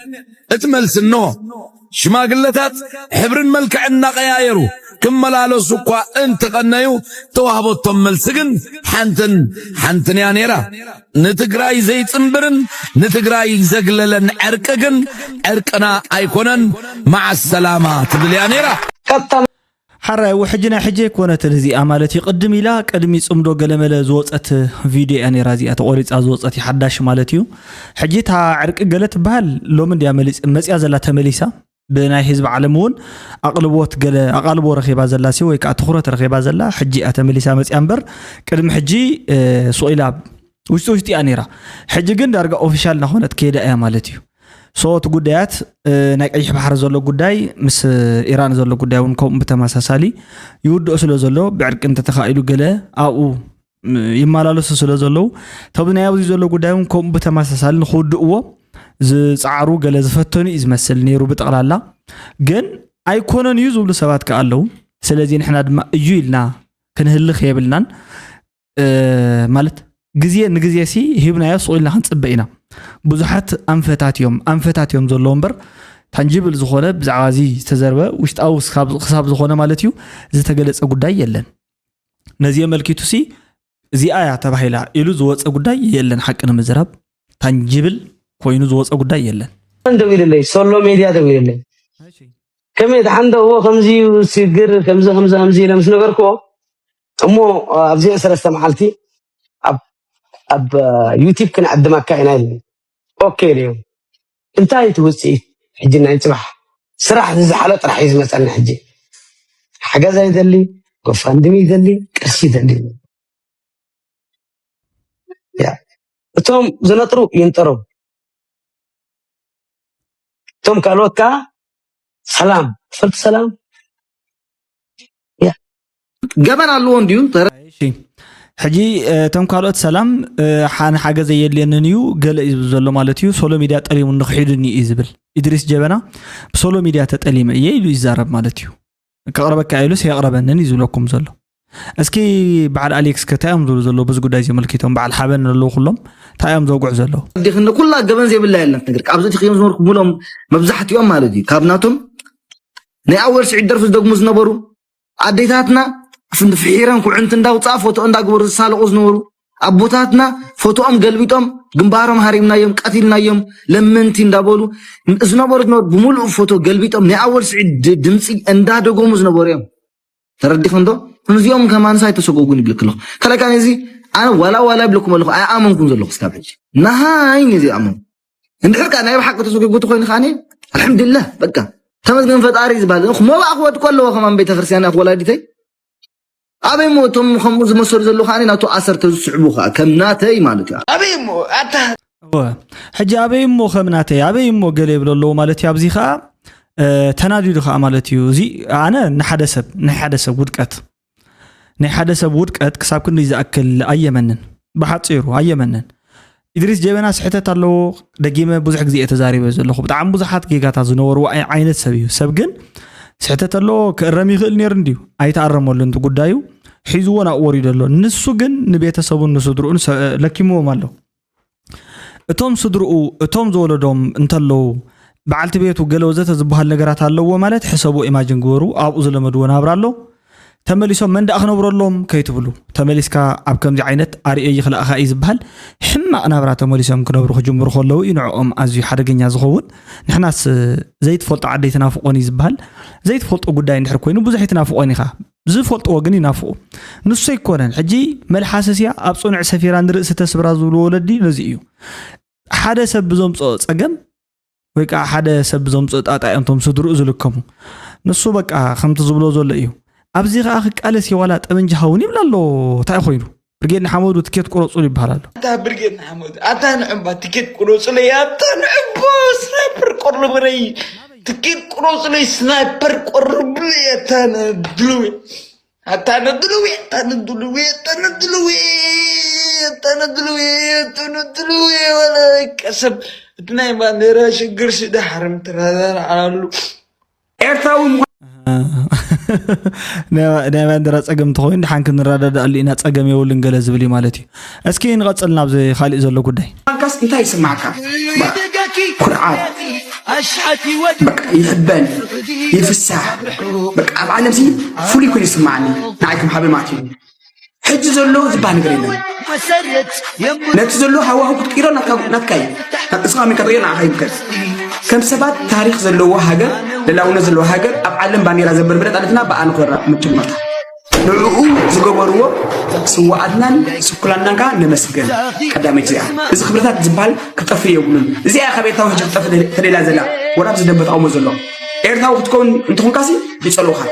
እቲ መልሲ እንሆ። ሽማግለታት ሕብርን መልክዕን እናቐያየሩ ክመላለሱ እኳ እንተቐነዩ እተዋህበቶም መልሲ ግን ሓንትን ሓንትን እያ ነይራ። ንትግራይ ዘይጽንብርን ንትግራይ ዘግለለን ዕርቂ ግን ዕርቅና ኣይኮነን፣ መዓስ ሰላማ ትብል እያ ነይራ። ሓራይ እው ሕጂ ናይ ሕጂ ኣይኮነትን እዚኣ ማለት እዩ። ቅድም ኢላ ቅድሚ ጽምዶ ገለመለ ዝወጸት ቪድዮ እያ ነይራ። እዚኣ ተቖሪጻ ዝወጸት እዩ ሓዳሽ ማለት እዩ። ሕጂ እታ ዕርቂ ገለ ትበሃል ሎሚ እንድያ መሊጽ- መጽያ ዘላ ተመሊሳ ብናይ ህዝቢ ዓለም እውን ኣቕልቦት ገለ ኣቓልቦ ረኺባ ዘላ ሲ ወይ ከዓ ትኹረት ረኺባ ዘላ ሕጂ እያ ተመሊሳ መጽያ እምበር ቅድሚ ሕጂ እ፣ ሱቕ ኢላ ውሽጢ ውሽጢ እያ ነይራ። ሕጂ ግን ዳርጋ ኦፊሻል እናኾነት ከይዳ እያ ማለት እዩ። ሶ እቲ ጉዳያት ናይ ቀይሕ ባሕሪ ዘሎ ጉዳይ ምስ ኢራን ዘሎ ጉዳይ እውን ከምኡ ብተመሳሳሊ ይውድኦ ስለ ዘሎ ብዕርቂ እንተተኻኢሉ ገለ ኣብኡ ይመላለሱ ስለ ዘለዉ ተብዚ ናይ ኣብዚ ዘሎ ጉዳይ እውን ከምኡ ብተመሳሳሊ ንክውድእዎ ዝፀዓሩ ገለ ዝፈተኑ እዩ ዝመስል ነይሩ ብጠቕላላ ግን ኣይኮነን እዩ ዝብሉ ሰባት ከ ኣለዉ ስለዚ ንሕና ድማ እዩ ኢልና ክንህልኽ የብልናን ማለት ግዜ ንግዜ ሲ ሂብናዮ ስቕ ኢልና ክንፅበ ኢና ብዙሓት ኣንፈታት እዮም ኣንፈታት እዮም ዘለዎ እምበር ታንጂብል ዝኾነ ብዛዕባ እዚ ዝተዘርበ ውሽጣዊ ክሳብ ዝኾነ ማለት እዩ ዝተገለፀ ጉዳይ የለን ነዚ የመልኪቱ ሲ እዚኣ እያ ተባሂላ ኢሉ ዝወፀ ጉዳይ የለን ሓቂ ንምዝራብ ታንጂብል ኮይኑ ዝወፀ ጉዳይ የለን ደዊልለይ ሶሎ ሜድያ ደዊልለይ ከመይ ድሓን ዶ እዎ ከምዚ እዩ ስግር ከምዚ ከምዚ ከምዚ ኢለ ምስ ነበርክዎ እሞ ኣብዚአን ሰለስተ መዓልቲ ኣብ ኣብ ዩቲብ ክንዕድመካ ኢና ኢሉ ኦኬ ኢለዮም እንታይ እቲ ውፅኢት ሕጂ ናይ ፅባሕ ስራሕ ዝዝሓሎ ጥራሕ እዩ ዝመፀኒ ሕጂ ሓገዝ ኣይደሊ ጎፋንድሚ ይደሊ ቅርሺ ይደሊ እቶም ዝነጥሩ ይንጠሩ፣ እቶም ካልኦት ከዓ ሰላም ትፈልጡ ሰላም ገበን ኣለዎ እንድዩ። ሕጂ እቶም ካልኦት ሰላም ሓን ሓገዝ የድልየንን እዩ ገለ እዩ ዘሎ ማለት እዩ። ሶሎ ሚድያ ጠሊሙ ንክሒዱኒ እዩ ዝብል ኢድሪስ ጀበና ብሶሎ ሚድያ ተጠሊመ እየ ኢሉ ይዛረብ ማለት እዩ። ከቕረበካ ኢሉስ የቕረበንን እዩ ዝብለኩም ዘሎ። እስኪ በዓል ኣሌክስ ከ እንታይ እዮም ዝብሉ ዘለዉ በዚ ጉዳይ እዚ ኣመልኪቶም? በዓል ሓበን ኣለዉ ኩሎም እንታይ እዮም ዘውግዑ ዘለዉ? ዲኽኒ ኩላ ገበን ዘይብላ የለን ትግርቅ ኣብዚ እቲ ክዮም ዝመርኩ ሙሎም መብዛሕትኦም ማለት እዩ ካብ ናቶም ናይ ኣወል ስዒድ ደርፊ ዝደግሙ ዝነበሩ ኣዴታትና ፍሒረን ኩዕንቲ እንዳውፅኣ ፎቶ እንዳግበሩ ዝሳለቑ ዝነበሩ ኣቦታትና ፎቶኦም ገልቢጦም ግንባሮም ሃሪምናዮም ቀቲልናዮም ለምንቲ እንዳበሉ ዝነበሩ ዝነበሩ ብምሉእ ፎቶ ገልቢጦም ናይ ኣወል ስዒድ ድምፂ እንዳደገሙ ዝነበሩ እዮም። ተረዲኹም ዶ? እዚኦም ከማንስ ኣይተሰጎጉን ይብልክ ኣለኹ። ከላይ ካን እዚ ኣነ ዋላ ዋላ ይብለኩም ኣለኹ ኣይኣመንኩም ዘለኹ ስካብ ሕጂ ናሃይ ነዚ ኣመን እንድሕር ከኣ ናይ ብሓቂ ተሰጉጉ ተኮይኑ ከኣ ኣልሓምዱሊላህ በቃ ተመስገን ፈጣሪ ዝበሃል መባእ ክወድቆ ኣለዎ ከማን ቤተክርስትያን ወላዲተይ ኣበይ ሞ እቶም ከምኡ ዝመሰሉ ዘለዉ ከኣ ናቱ ኣሰርተ ዝስዕቡ ከኣ ከም ናተይ ማለት እዩ ኣበይ ሞ ኣታ እወ ሕጂ ኣበይ እሞ ከም ናተይ ኣበይ እሞ ገለ ይብሎ ኣለዎ ማለት እዩ ኣብዚ ከኣ ተናዲዱ ከኣ ማለት እዩ እዚ ኣነ ንሓደ ሰብ ናይ ሓደ ሰብ ውድቀት ናይ ሓደ ሰብ ውድቀት ክሳብ ክንዲ ዝኣክል ኣየመንን ብሓፂሩ ኣየመንን ኢድሪስ ጀበና ስሕተት ኣለዎ ደጊመ ብዙሕ ግዜ እየ ተዛሪበ ዘለኹ ብጣዕሚ ብዙሓት ጌጋታት ዝነበርዎ ዓይነት ሰብ እዩ ሰብ ግን ስሕተት ኣለዎ ክእረም ይኽእል ነይሩ እንድዩ ኣይተኣረመሉን እቲ ጉዳዩ ሒዝዎ ናብኡ ወሪዱ ኣሎ ንሱ ግን ንቤተሰቡን ንስድርኡን ለኪምዎም ኣሎ እቶም ስድርኡ እቶም ዝወለዶም እንተለዉ በዓልቲ ቤቱ ገለ ወዘተ ዝበሃል ነገራት ኣለዎ ማለት ሕሰቡ ኢማጅን ግበሩ ኣብኡ ዝለመድዎ ናብራ ኣሎ ተመሊሶም መን ደኣ ክነብረሎም ከይትብሉ ተመሊስካ ኣብ ከምዚ ዓይነት ኣርእዮ ይኽላእኻ እዩ ዝበሃል ሕማቕ ናብራ ተመሊሶም ክነብሩ ክጅምሩ ከለዉ እዩ ንዕኦም ኣዝዩ ሓደገኛ ዝኸውን ንሕናስ ዘይትፈልጦ ዓደይ ትናፍቆን እዩ ዝበሃል ዘይትፈልጦ ጉዳይ እንድሕር ኮይኑ ብዙሕ ይትናፍቆን ኢኻ ዝፈልጥዎ ግን ይናፍቁ ንሱ ኣይኮነን ሕጂ መልሓስስ እያ ኣብ ፅኑዕ ሰፊራ ንርእሲ ተስብራ ዝብሉ ወለዲ ነዚ እዩ ሓደ ሰብ ብዘምፅኦ ፀገም ወይ ከዓ ሓደ ሰብ ብዘምፅኦ ጣጣ እዮም ቶም ስድርኡ ዝልከሙ ንሱ በቃ ከምቲ ዝብሎ ዘሎ እዩ ኣብዚ ከዓ ክቃለስ የዋላ ጠመንጃ ሃውን ይብል ኣሎ እንታይ ኮይኑ ብርጌድ ንሓመዱ ትኬት ቁረፁሉ ይበሃል ኣሎ ኣታ ብርጌድ ንሓመዱ ኣታ ንዕምባ ትኬት ቁረፁለይ ኣታ ንዕምባ ስናይፐር ቆርብረይ ትኬት ቁረፁለይ ስናይፐር ቆርብለይ ኣታ ነድልዊ ኣታ ነድልዊ ኣታ ነድልዊ ኣታ ነድልዊ ኣታ ነድልዊ ኣታ ነድልዊ ወላ ቀሰብ እቲ ናይ ባንዴራ ሽግር ሽዳሕርም ትራዳር ዓላሉ ኤርትራዊ ናይ ባንዲራ ፀገም እንተኮይኑ ድሓን ክንረዳዳኣሉ ኢና ፀገም የብሉን ገለ ዝብል እዩ ማለት እዩ እስኪ ንቐፅል ናብዚ ካሊእ ዘሎ ጉዳይ ምዃንካስ እንታይ ይስማዓካ ኩርዓት ይሕበን ይፍሳህ በቃ ኣብ ዓለም ሲ ፍሉይ ኮይኑ ይስማዓኒ ንዓይ ከም ሓበን ማለት እዩ ሕጂ ዘሎ ዝበሃል ነገር የለን ነቲ ዘሎ ሃዋሁ ክትቅይሮ ናትካ እዩ እስኻ ሚካ ትቅይር ንዓኻ ይምከት ከም ሰባት ታሪክ ዘለዎ ሃገር ልላውነት ዘለዎ ሃገር ኣብ ዓለም ባንዴራ ዘበርበረት ኣለትና ብኣ ንኮራ መጀመርታ ንዕኡ ዝገበርዎ ስዋኣትናን ስኩላናን ከዓ ነመስገን ቀዳመይቲ እዚኣ እዚ ክብርታት ዝበሃል ክጠፍእ የብሉን እዚኣ ካብ ኤርትራዊ ሕጂ ክጠፍእ ተደልያ ዘላ ወላ ኣብዚ ደንበ ተቃውሞ ዘሎ ኤርትራዊ ክትከውን እንትኾንካሲ ይፀልኡኻ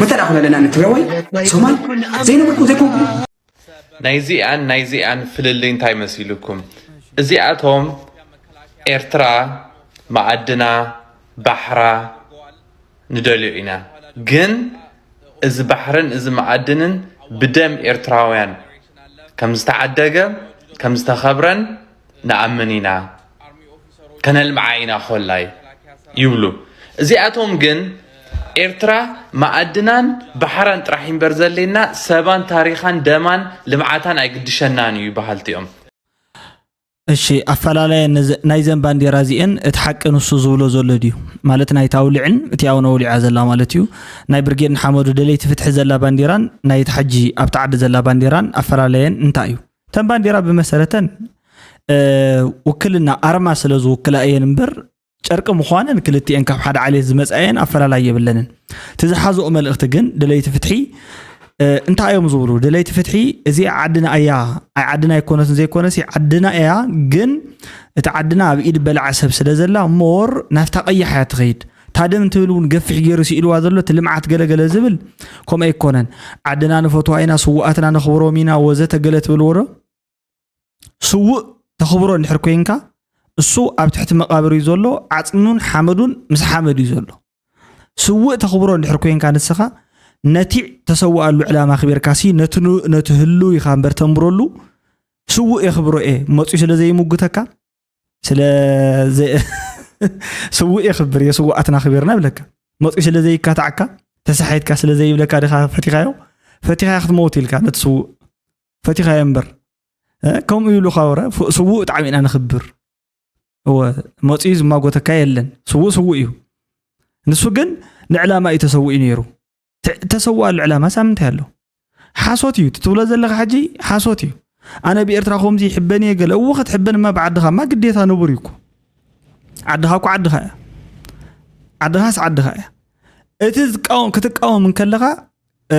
መተዳ ኩና ኣለና ንትግራዋይ ሶማል ዘይነበርኩ ዘይኮንኩ ናይዚኣን ናይዚኣን ፍልልይ እንታይ መሲልኩም? እዚኣቶም ኤርትራ መኣድና ባሕራ ንደልዮ ኢና ግን እዚ ባሕርን እዚ መኣድንን ብደም ኤርትራውያን ከምዝተዓደገ ከምዝተኸብረን ንኣምን ኢና ከነልምዓ ኢና ኮላይ ይብሉ እዚኣቶም ግን ኤርትራ መኣድናን ባሕራን ጥራሕ እምበር ዘሌና ሰባን ታሪኻን ደማን ልምዓታን ኣይግድሸናን እዩ በሃልቲ እዮም እሺ ኣፈላለየ ናይዘን ባንዴራ እዚኤን እቲ ሓቂ ንሱ ዝብሎ ዘሎ ድዩ ማለት ናይ ታውልዕን እቲ ኣውነ ውሊዓ ዘላ ማለት እዩ ናይ ብርጌድ ንሓመዱ ደለይቲ ፍትሒ ዘላ ባንዴራን ናይ እቲ ሓጂ ኣብቲ ዓዲ ዘላ ባንዴራን ኣፈላለየን እንታይ እዩ እተን ባንዴራ ብመሰረተን ውክልና ኣርማ ስለ ዝውክላ እየን እምበር ጨርቂ ምዃነን ክልቲኤን ካብ ሓደ ዓሌት ዝመፃ እየን ኣፈላላይ የብለንን እቲ ዝሓዝኦ መልእኽቲ ግን ደለይቲ ፍትሒ እንታይ እዮም ዝብሉ ደለይቲ ፍትሒ እዚ ዓድና እያ ኣይ ዓድና ኣይኮነትን ዘይኮነሲ ዓድና እያ ግን እቲ ዓድና ኣብ ኢድ በላዓ ሰብ ስለ ዘላ ሞር ናብታ ቀያሕ እያ ትኸይድ ታደም ትብል እውን ገፊሕ ገይሩ ስኢልዋ ዘሎ እቲ ልምዓት ገለገለ ዝብል ከምኡ ኣይኮነን ዓድና ንፈትዋ ኢና ስዋኣትና ነኽብሮም ኢና ወዘተ ገለ ትብልዎ ዶ ስውእ ተኽብሮ እንድሕር ኮይንካ፣ እሱ ኣብ ትሕቲ መቓብር እዩ ዘሎ። ዓፅሙን ሓመዱን ምስ ሓመድ እዩ ዘሎ። ስውእ ተኽብሮ እንድሕር ኮይንካ፣ ንስኻ ነቲ ተሰውኣሉ ዕላማ ኣኽቢርካ ሲ ነቲ ን- ነቲ ህልው ኢኻ እምበር ተንብረሉ። ስውእ የኽብሮ እየ መፅኡ ስለ ዘይምጉተካ፣ ስለ ዘ- ስውእ የኽብር እየ፣ ስውኣትና ኣኽቢርና ይብለካ። መፅኡ ስለ ዘይካታዕካ፣ ተሳሒትካ ስለ ዘይብለካ ዲኻ ፈቲኻዮ? ፈቲኻዮ ክትመውት ኢልካ ነቲ ስውእ ፈቲኻዮ እምበር፣ እ፣ ከምኡ ኢሉ ካብ ወረ ፍ- ስውእ ብጣዕሚ ኢና ንኽብር። እወ፣ መፂኡ ዝማጎተካ የለን። ስውእ ስውእ እዩ። ንሱ ግን ንዕላማ እዩ ተሰዊኡ ነይሩ። ተ- ተሰዋኣሉ ዕላማ ሳብ ምንታይ ኣሎ? ሓሶት እዩ። እቲ ትብሎ ዘለኻ ሕጂ ሓሶት እዩ። ኣነ ብኤርትራ ከምዚ ይሕበን እየ ገለ። እወ፣ ክትሕበን እማ ብዓድኻ እማ ግዴታ ንቡር እዩ እኮ። ዓድኻ እኮ ዓድኻ እያ። ዓድኻስ ዓድኻ እያ። እቲ ዝቃወም ክትቃወም እንከለኻ፣ እ፣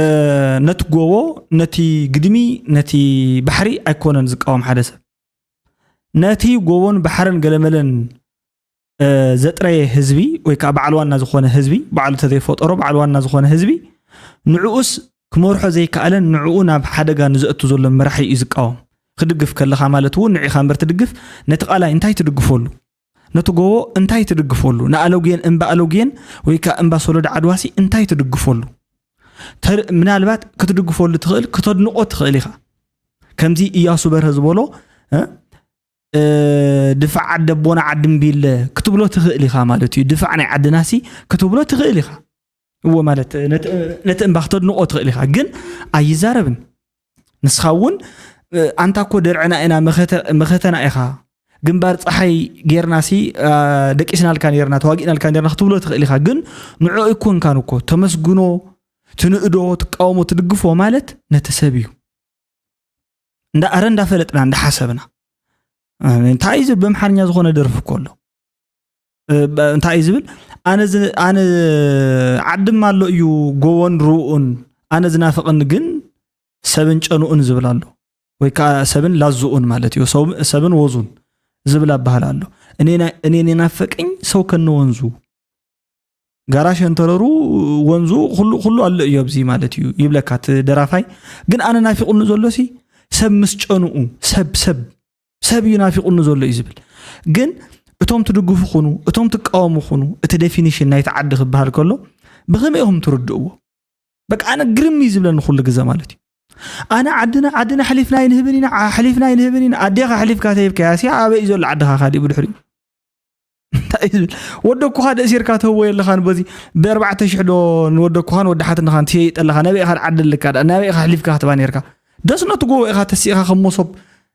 ነቲ ጎቦ፣ ነቲ ግድሚ፣ ነቲ ባሕሪ ኣይኮነን ዝቃወም ሓደ ሰብ። ነቲ ጎቦን ባሕርን ገለመለን፣ እ፣ ዘጥረየ ህዝቢ ወይ ከዓ በዓል ዋና ዝኾነ ህዝቢ፣ ባዕሉ ተዘይፈጠሮ በዓል ዋና ዝኾነ ህዝቢ፣ ንዕኡስ ክመርሖ ዘይከኣለን ንዕኡ ናብ ሓደጋ ንዘእቱ ዘሎ መራሒ እዩ ዝቃወም። ክድግፍ ከለኻ ማለት እውን ንዒኻ እምበር ትድግፍ፣ ነቲ ቃላይ እንታይ ትድግፈሉ? ነቲ ጎቦ እንታይ ትድግፈሉ? ንኣለጉየን እምባ ኣለጉየን ወይ ከዓ እምባ ሶሎዳ ዓድዋሲ እንታይ ትድግፈሉ? ተር- ምናልባት ክትድግፈሉ ትኽእል፣ ክተድንቆ ትኽእል ኢኻ። ከምዚ እያሱ በርሀ ዝበሎ፣ እ፣ እ፣ ድፋዕ ዓዲ ኣቦና ዓዲ እምቢለ ክትብሎ ትኽእል ኢኻ ማለት እዩ። ድፋዕ ናይ ዓድናሲ ክትብሎ ትኽእል ኢኻ። እዎ ማለት ነቲ ነቲ እምባ ክተድንቆ ትኽእል ኢኻ፣ ግን ኣይዛረብን። ንስኻ እውን፣ እ፣ ኣንታ እኮ ደርዕና ኢና፣ መኸተ- መኸተና ኢኻ፣ ግንባር ፀሓይ ጌርናሲ፣ እ፣ ደቂስናልካ ኔርና፣ ተዋጊእናልካ ኔርና ክትብሎ ትኽእል ኢኻ። ግን ንዑ ኣይኮንካን እኮ ተመስግኖ፣ ትንእዶ፣ ትቃወሞ፣ ትድግፎ ማለት ነቲ ሰብ እዩ። እንዳ ኣረ እንዳፈለጥና እንዳሓሰብና፣ እ፣ እንታይ እዩ ዝብል ብኣምሓርኛ ዝኾነ ደርፊ እኮ ኣሎ። እ፣ በ- እንታይ እዩ ዝብል? ኣነ ዝ- ኣነ ዓድም ኣሎ እዩ ጎቦን ርኡን፣ ኣነ ዝናፍቕኒ ግን ሰብን ጨንኡን ዝብል ኣሎ። ወይ ከዓ ሰብን ላዝኡን ማለት እዩ። ሰው- ሰብን ወዙን ዝብል ኣባህል ኣሎ። እኔ ና- እኔን የናፈቀኝ ሰው ከነ ወንዙ፣ ጋራ ሸንተረሩ፣ ወንዙ፣ ኩሉ ኩሉ ኣሎ እዩ ኣብዚ ማለት እዩ ይብለካ እቲ ደራፋይ። ግን ኣነ ናፊቕኒ ዘሎ ሲ ሰብ ምስ ጨንኡ፣ ሰብ ሰብ ሰብ እዩ ናፊቕኒ ዘሎ እዩ ዝብል። ግን እቶም ትድግፉ ኩኑ፣ እቶም ትቃወሙ ኩኑ፣ እቲ ዴፊኒሽን ናይቲ ዓዲ ክበሃል ከሎ ብኸመይ ኢኹም ትርድእዎ? በቃ ኣነ ግርም እዩ ዝብለኒ ኩሉ ግዘ ማለት እዩ። ኣነ ዓድና ዓድና ኣሕሊፍና ኣይንህብን ኢና፣ ኣሕሊፍና ኣይንህብን ኢና። ኣዴኻ ኣሕሊፍካ ተሂብካያ ሲ ኣበይ እዩ ዘሎ ዓድኻ ካሊእ ብድሕሪኡ? እንታይ እዩ ዝብል? ወደኩኻ ደእሲርካ ትህቦ የለኻን በዚ ብኣርባዕተ ሽሕ ዶ ንወደኩኻን ወዲ ሓትንኻን ትሸይጠለኻ? ናበይ ኢኻ ዓዲ ኣለካ ደኣ? ናበይ ኢኻ ኣሕሊፍካ ክትባ ነርካ? ደስ ነቲ ጎቦ ኢኻ ተሲእኻ ከም መሶብ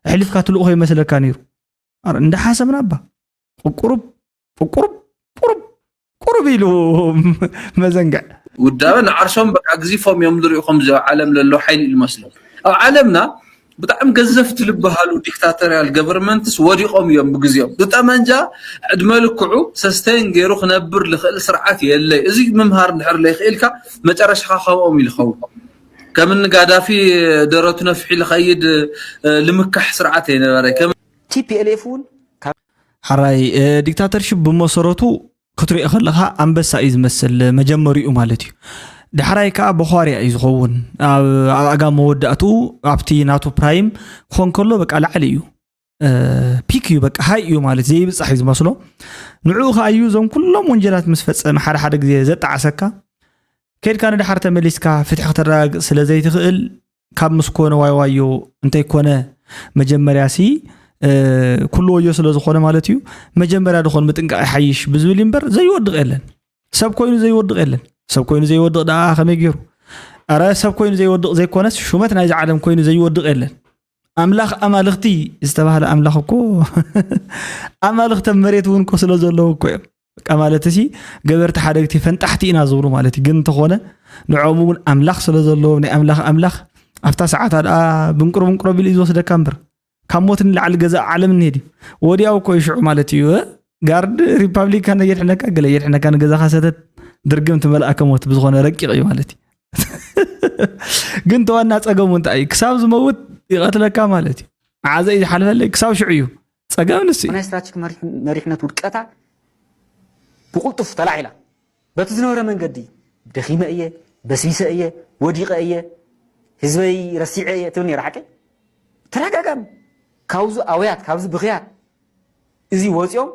ኣሕሊፍካ ትልእኾ ይመስለካ ነይሩ። ኣረ፣ እንዳሓሰብና እባ። ቁቁሩብ፣ ቁቁሩብ፣ ቁሩብ፣ ቁሩብ ኢሉ መዘንግዕ። ውዳበ ንዓርሶም በቃግዚፎም እዮም ዝሪኡ ከምዚ ኣብ ዓለም ለሎ ሓይሊ ኢሉ መስሎም። ኣብ ዓለምና ብጣዕሚ ገዘፍቲ ዝበሃሉ ዲክታቶሪያል ገቨርንመንትስ ወዲቖም እዮም ብግዜኦም። ብጠመንጃ ዕድመ ልክዑ ሰስቴን ገይሩ ክነብር ልኽእል ስርዓት የለይ። እዚ ምምሃር እንድሕር ለይኽኢልካ መጨረሻኻ ከምኦም እዩ ዝኸውን። ከም እኒ ጋዳፊ ደረቱ ነፊሑ ልኸይድ፣ እ፣ ልምካሕ ስርዓት ኣይነበረ። ከም ቲፒኤልኤፍ እውን ካብ ሓራይ፣ እ፣ ዲክታተርሽፕ ብመሰረቱ ክትሪኦ ከለኻ ኣንበሳ እዩ ዝመስል መጀመሪኡ ማለት እዩ። ዳሕራይ ከዓ በዃርያ እዩ ዝኸውን። ኣብ ኣእጋ መወዳእትኡ ኣብቲ ናቱ ፕራይም ክኾን ከሎ በቃ ላዕሊ እዩ። እ፣ ፒክ እዩ በቃ ሃይ እዩ ማለት ዘይብፃሕ እዩ ዝመስሎ። ንዕኡ ከዓ እዩ እዞም ኩሎም ወንጀላት ምስ ፈፀመ ሓደ ሓደ ግዜ ዘጣዓሰካ። ከይድካ ንድሓር ተመሊስካ ፍትሒ ከተረጋግፅ ስለ ዘይትኽእል ካብ ምስ ኮነ ዋይ ዋዮ እንተይኮነ መጀመርያ ሲ፣ እ፣ ኩሉ ወዮ ስለ ዝኾነ ማለት እዩ። መጀመርያ ድኾን ምጥንቃቕ ይሓይሽ ብዝብል እዩ እምበር ዘይወድቕ የለን። ሰብ ኮይኑ ዘይወድቕ የለን። ሰብ ኮይኑ ዘይወድቕ ደኣ ከመይ ገይሩ? ኣረ ሰብ ኮይኑ ዘይወድቕ ዘይኮነስ ሹመት ናይዚ ዓለም ኮይኑ ዘይወድቕ የለን። ኣምላኽ ኣማልኽቲ ዝተባህለ ኣምላኽ እኮ ኣማልኽቲ ኣብ መሬት እውን እኮ ስለ ዘለዉ እኮ እዮም። በቃ ማለት እዚ ገበርቲ ሓደግቲ ፈንጣሕቲ ኢና ዝብሉ ማለት እዩ። ግን እንተኾነ ንዕኦም እውን ኣምላኽ ስለ ዘለዎም ናይ ኣምላኽ ኣምላኽ ኣብታ ሰዓታ ደኣ ብንቅሮ ብንቅሮ ቢሉ እዩ ዝወስደካ እምበር ካብ ሞት ንላዕሊ ገዛእ ዓለም እንሄድ እዩ። ወዲያው እኮ እዩ ሽዑ ማለት እዩ። እ? ጋርድ ሪፓብሊካን የድሕነካ፣ ገለ የድሕነካ፣ ንገዛኻ ሰተት ድርግም ትመልኣከ ሞት ብዝኾነ ረቂቕ እዩ ማለት እዩ። ግን ተዋና ጸገሙ እንታይ እዩ? ክሳብ ዝመውት ይቐትለካ ማለት እዩ። መዓዘ እዩ ዝሓልፈለይ? ክሳብ ሽዑ እዩ ጸገም ንሱ እዩ። ናይ ስትራቴጂክ መሪሕ- መሪሕነት ውድቀታ ብቁልጡፍ ተላዒላ በቲ ዝነበረ መንገዲ ደኺመ እየ፣ በስቢሰ እየ፣ ወዲቐ እየ፣ ህዝበይ ረሲዐ እየ ትብል ነይራ ሓቀይ። ተደጋጋሚ ካብዚ ኣውያት፣ ካብዚ ብኽያት እዚ ወፂኦም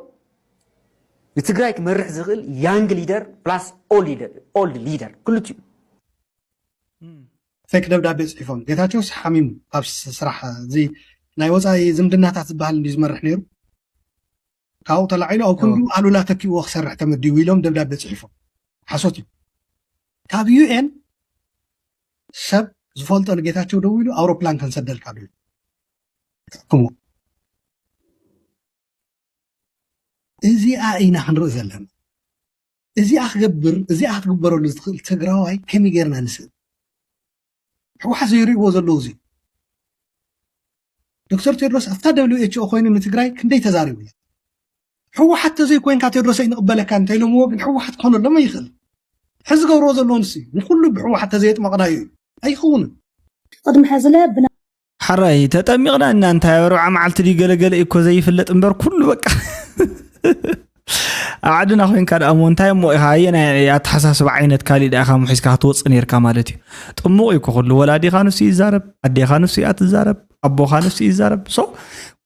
ንትግራይ ክመርሕ ዝኽእል young leader plus old leader፣ old leader ክልቲኡ። ፌክ ደብዳቤ ፅሒፎም። ጌታቸውስ ሓሚሙ ካብ ስ- ስራሕ፣ እዚ ናይ ወፃኢ ዝምድናታት ዝበሃል እንዲ ዝመርሕ ነይሩ። ካብኡ ተላዒሉ ኣብ ክንዱ ኣሉላ ተኪእዎ ክሰርሕ ተመዲቡ ኢሎም ደብዳቤ ፅሒፎም። ሓሶት እዩ። ካብ ዩኤን ሰብ ዝፈልጦ ንጌታቸው ደዊሉ ኣውሮፕላን ከንሰደልካ ዶ ክሞ እዚኣ ኢና ክንርኢ ዘለና። እዚኣ ክገብር እዚኣ ክትግበረሉ ዝኽእል ትግራዋይ ከመይ ጌርና ንስእል? ሕወሓት ዘይርእይዎ ዘለዉ እዚ ዶክተር ቴድሮስ ኣብታ ደብሊው ኤች ኦ ኮይኑ ንትግራይ ክንደይ ተዛሪቡ እዩ። ሕወሓት ተዘይኮይንካ ቴድሮስ ኣይንቕበለካ እንተኢሎምዎ ግን ሕወሓት ክኾነሎም ኣይኽእል። ሕዚ ዝገብርዎ ዘለዉ ንሱ እዩ። ንኩሉ ብሕወሓት ተዘየጥመቕናዮ እዩ። ኣይኽውንን። ቅድሚ ሕዚ ለ ብና ሓራይ ተጠሚቕና እና እንታይ ኣብ ኣርብዓ መዓልቲ ድዩ ገለገለ እኮ ዘይፍለጥ እምበር ኩሉ በቃ ኣብ ዓድና ኮይንካ ደኣ እሞ እንታይ እሞ ኢኻ ኣየናይ ኣተሓሳስባ ዓይነት ካሊእ ደኣ ኢኻ ምሒዝካ ክትወፅእ ነርካ ማለት እዩ። ጥሙቕ እዩ እኮ ኩሉ። ወላዲኻ ንሱ ይዛረብ፣ ኣዴኻ ንሱ እያ ትዛረብ፣ ኣቦኻ ንሱ ይዛረብ። ሶ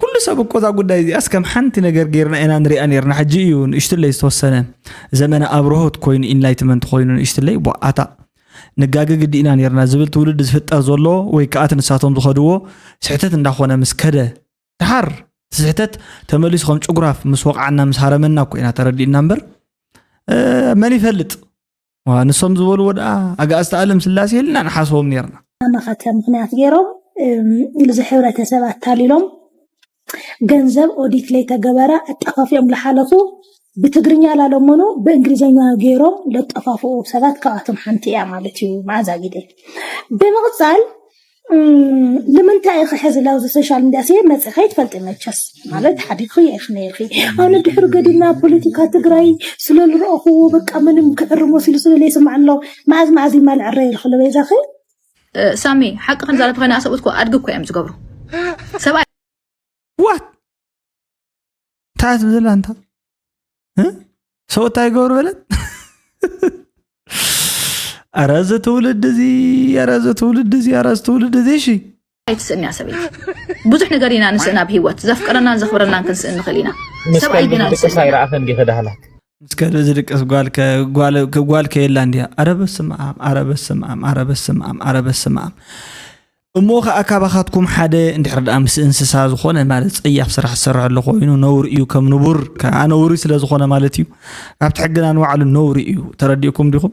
ኩሉ ሰብ እኮ እዛ ጉዳይ እዚኣስ ከም ሓንቲ ነገር ጌርና ኢና ንሪኣ ኔርና። ሕጂ እዩ ንእሽትለይ ዝተወሰነ ዘመነ ኣብርሆት ኮይኑ ኢንላይትመንት ኮይኑ ንእሽትለይ ቧኣታ ንጋገ ግዲ ኢና ኔርና ዝብል ትውልዲ ዝፍጠር ዘሎ ወይ ከኣ እቲ ንሳቶም ዝኸድዎ ስሕተት እንዳኾነ ምስ ከደ ደሓር እቲ ስሕተት ተመሊሱ ከም ጭጉራፍ ምስ ወቕዓና ምስ ሃረመና እኮ ኢና ተረዲእና እምበር መን ይፈልጥ። ንሶም ዝበልዎ ደኣ ኣጋእዝተ ኣለም ስላሴ ኢልና ንሓስቦም ኔርና። መኸተ ምኽንያት ገይሮም እዚ ሕብረተሰብ ኣታሊሎም ገንዘብ ኦዲት ለይተገበረ ኣጠፋፊኦም ዝሓለፉ ብትግርኛ ላሎመኑ ብእንግሊዝኛ ገይሮም ለጠፋፍኡ ሰባት ካብኣቶም ሓንቲ እያ ማለት እዩ መኣዛ ግደ። ብምቕፃል ንምንታይ ኢኺ ሕዚ ላብዚ ሶሻል ሚድያ ሲ መፂኺ ኣይትፈልጢ መቸስ ማለት ሓዲግኺ ኢኺ ነይርኺ ኣነ ድሕሪ ገዲና ፖለቲካ ትግራይ ስለዝረእኽዎ በቃ ምንም ክዕርሞ ሲሉ ስለለይስማዕ ኣሎ መዓዝ መዓዝ ይማል ዕረ ኢልክሎ በይዛኺ ሳሚ ሓቂ ክንዛረብ ኮይና ሰብኡት እኮ ኣድጊ እኮ እዮም ዝገብሩ ሰብኣይ ዋት እንታይ ትብል ዘላ እንታ ሰው እንታይ ይገብሩ በለት ኣረ እዚ ትውልድ እዚ ኣረ እዚ ትውልድ እዚ ኣረ እዚ ትውልድ እዚ እሺ ኣይትስእን እያ ሰበይቲ ብዙሕ ነገር ኢና ንስእን ኣብ ሂወት ዘፍቀረናን ዘኽብረናን ክንስእን ንኽእል ኢና ሰብኣይ ግና ንስእን ኢና ኣይረኣኸን ዲኸ ዳህላት ምስ ከልቢ ዝድቅስ ጓል ከ- ጓል- ከ- ጓል ከየላ እንዲያ። ኣረ በስመ ኣብ ኣረ በስመ ኣብ ኣረ በስመ ኣብ ኣረ በስመ ኣብ እሞ ከዓ ካባኻትኩም ሓደ እንድሕር ደኣ ምስ እንስሳ ዝኾነ ማለት ፀያፍ ስራሕ ዝሰርሕ ኣሎ ኮይኑ ነውር እዩ ከም ንቡር ከዓ ነውሪ ስለ ዝኾነ ማለት እዩ ካብቲ ሕግና ንባዕሉ ነውሪ እዩ ተረዲእኩም ዲኹም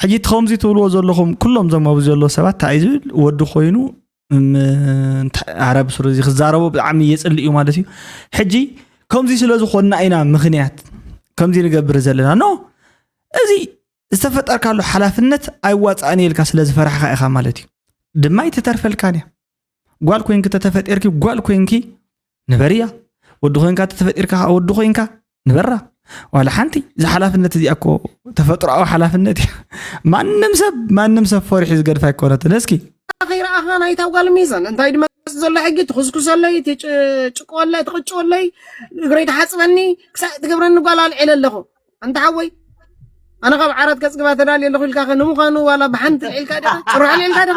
ሕጂ እቲ ከምዚ ትብልዎ ዘለኹም ኩሎም ዘማቡ ዘሎ ሰባት እንታይ እዩ ዝብል ወዲ ኮይኑ ም- እንታይ- ኣረ ብስሩ እዚ ክዛረቦ ብጣዕሚ የፅልእ እዩ ማለት እዩ ሕጂ ከምዚ ስለ ዝኾንና ኢና ምኽንያት ከምዚ ንገብር ዘለና ኖ እዚ ዝተፈጠርካሉ ሓላፍነት ኣይዋፃእን ኢልካ ስለ ዝፈራሕካ ኢኻ ማለት እዩ ድማ ኣይትተርፈልካን እያ ጓል ኮይንኪ ተተፈጢርኪ ጓል ኮይንኪ ንበርያ ወዲ ኮይንካ ተተፈጢርካ ከዓ ወዲ ኮይንካ ንበራ ዋላ ሓንቲ እዚ ሓላፍነት እዚኣ እኮ ተፈጥሮኣዊ ሓላፍነት እያ ማንም ሰብ ማንም ሰብ ፈሪሑ ዝገድፍ ኣይኮነትን እስኪ ከይረኣኻ ናይታ ጓል ሚዛን እንታይ ድመፅእ ዘሎ ሕጊ ትኹስኩሰለይ ትጭቅወለይ ትቕጭወለይ እግረይ ትሓፅበኒ ክሳዕ ትገብረኒ ጓል ኣልዒለ ኣለኹ ኣንታ ሓወይ ኣነ ካብ ዓራት ከፅግባ ተዳልየ ኣለኹ ኢልካ ኸ ንምዃኑ ዋላ ብሓንቲ ልዒልካ ዲኻ ጭሩሕ ልዒልካ ዲኻ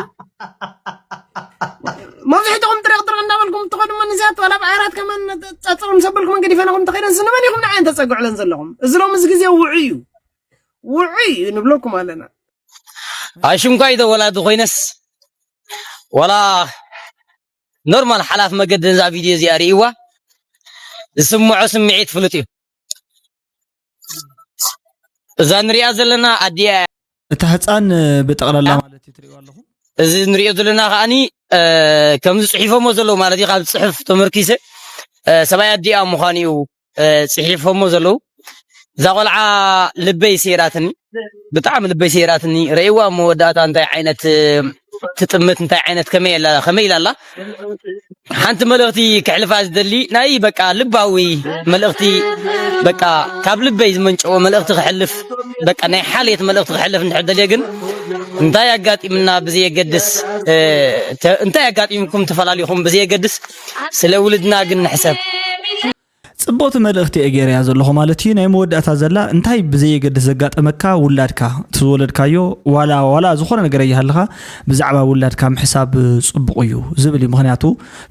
መብዝሕትኹም ጥረቕ ጥረቕ እንዳበልኩም እትኸዱ መንእሰያት ዋላ ብዓራት ከመን ፃፅር ምስ ኣበልኩመን ገዲፈናኹም እንተኸይደን ስንመን ኢኹም ንዓየን ተፀግዕለን ዘለኹም እዚ ሎም እዚ ግዜ ውዑይ እዩ ውዑይ እዩ ንብለኩም ኣለና ኣሽንኳይ ዶ ወላዲ ኮይነስ ወላ ኖርማል ሓላፍ መገዲ ነዛ ቪድዮ እዚኣ ርእይዋ ዝስምዖ ስምዒት ፍሉጥ እዩ እዛ ንሪኣ ዘለና ኣዲኣ እታ ህፃን ብጠቕላላ ማለት እዩ ትሪእዋ ኣለኹም እዚ ንሪኦ ዘለና ከዓኒ ከምዚ ፅሒፎሞ ዘለዉ ማለት እዩ ካብ ፅሑፍ ተመርኪሰ ሰብኣይ ኣዲኣ ምዃኑ እዩ ፅሒፎሞ ዘለዉ እዛ ቆልዓ ልበይ ሰይራትኒ ብጣዕሚ ልበይ ሰይራትኒ ረእዋ መወዳእታ እንታይ ዓይነት ትጥምት እንታይ ዓይነት ከመይ ኢላ ኣላ ሓንቲ መልእኽቲ ክሕልፋ ዝደሊ ናይ በቃ ልባዊ መልእኽቲ በቃ ካብ ልበይ ዝመንጨወ መልእኽቲ ክሕልፍ በቃ ናይ ሓልየት መልእኽቲ ክሕልፍ እንድሕር ደልየ ግን እንታይ ኣጋጢምና ብዘየገድስ እንታይ ኣጋጢምኩም ተፈላሊኹም ብዘየገድስ ስለ ውልድና ግን ንሕሰብ ጽቡቕቲ መልእኽቲ እየ ገይረያ ዘለኹ ማለት እዩ። ናይ መወዳእታ ዘላ፣ እንታይ ብዘየገድስ ዘጋጠመካ ውላድካ፣ እቲ ዝወለድካዮ፣ ዋላ ዋላ ዝኾነ ነገር ኣይሃልኻ፣ ብዛዕባ ውላድካ ምሕሳብ ጽቡቕ እዩ ዝብል እዩ። ምኽንያቱ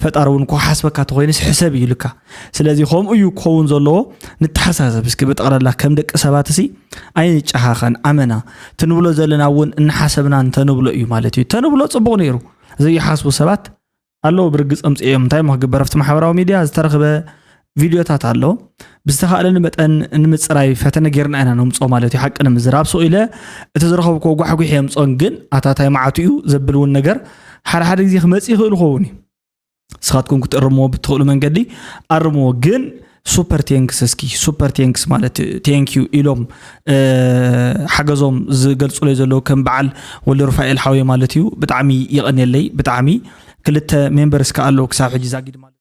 ፈጣሪ እውን ክሓስበካ ተኾይኑስ ሕሰብ እዩ ኢሉካ። ስለዚ ከምኡ እዩ ክኸውን ዘለዎ። ንተሓሳሰብ እስኪ ብጠቕላላ ከም ደቂ ሰባት እሲ ኣይንጨኻኸን። ኣመና ትንብሎ ዘለና እውን እናሓሰብና እንተንብሎ እዩ ማለት እዩ። ተንብሎ ጽቡቕ ነይሩ። ዘይሓስቡ ሰባት ኣለዉ፣ ብርግጽ ኣምጽኦም። እንታይ እሞ ክግበር፣ ኣብቲ ማሕበራዊ ሚድያ ዝተረኽበ ቪድዮታት ኣሎ። ብዝተኻእለኒ መጠን ንምጽራይ ፈተነ ጌርና ኢና ነምጽኦ ማለት እዩ። ሓቂ ንምዝራብ ስቕ ኢለ እቲ ዝረኸብክዎ ጓሕጒሕ የምጽኦን፣ ግን ኣታ ታይ መዓቱ እዩ ዘብል እውን ነገር ሓደ ሓደ ግዜ ክመጽእ ይኽእል ይኸውን እዩ። ንስኻትኩም ክትእርምዎ ብትኽእሉ መንገዲ ኣርምዎ። ግን ሱፐር ቴንክስ፣ እስኪ ሱፐር ቴንክስ ማለት ቴንክ ዩ ኢሎም፣ እ፣ ሓገዞም ዝገልጹለይ ዘለዉ ከም በዓል ወልደ ሩፋኤል ሓወይ ማለት እዩ። ብጣዕሚ የቐንየለይ። ብጣዕሚ ክልተ ሜምበርስ ከኣ ኣለዉ ክሳብ ሕጂ ዛጊድ ማለት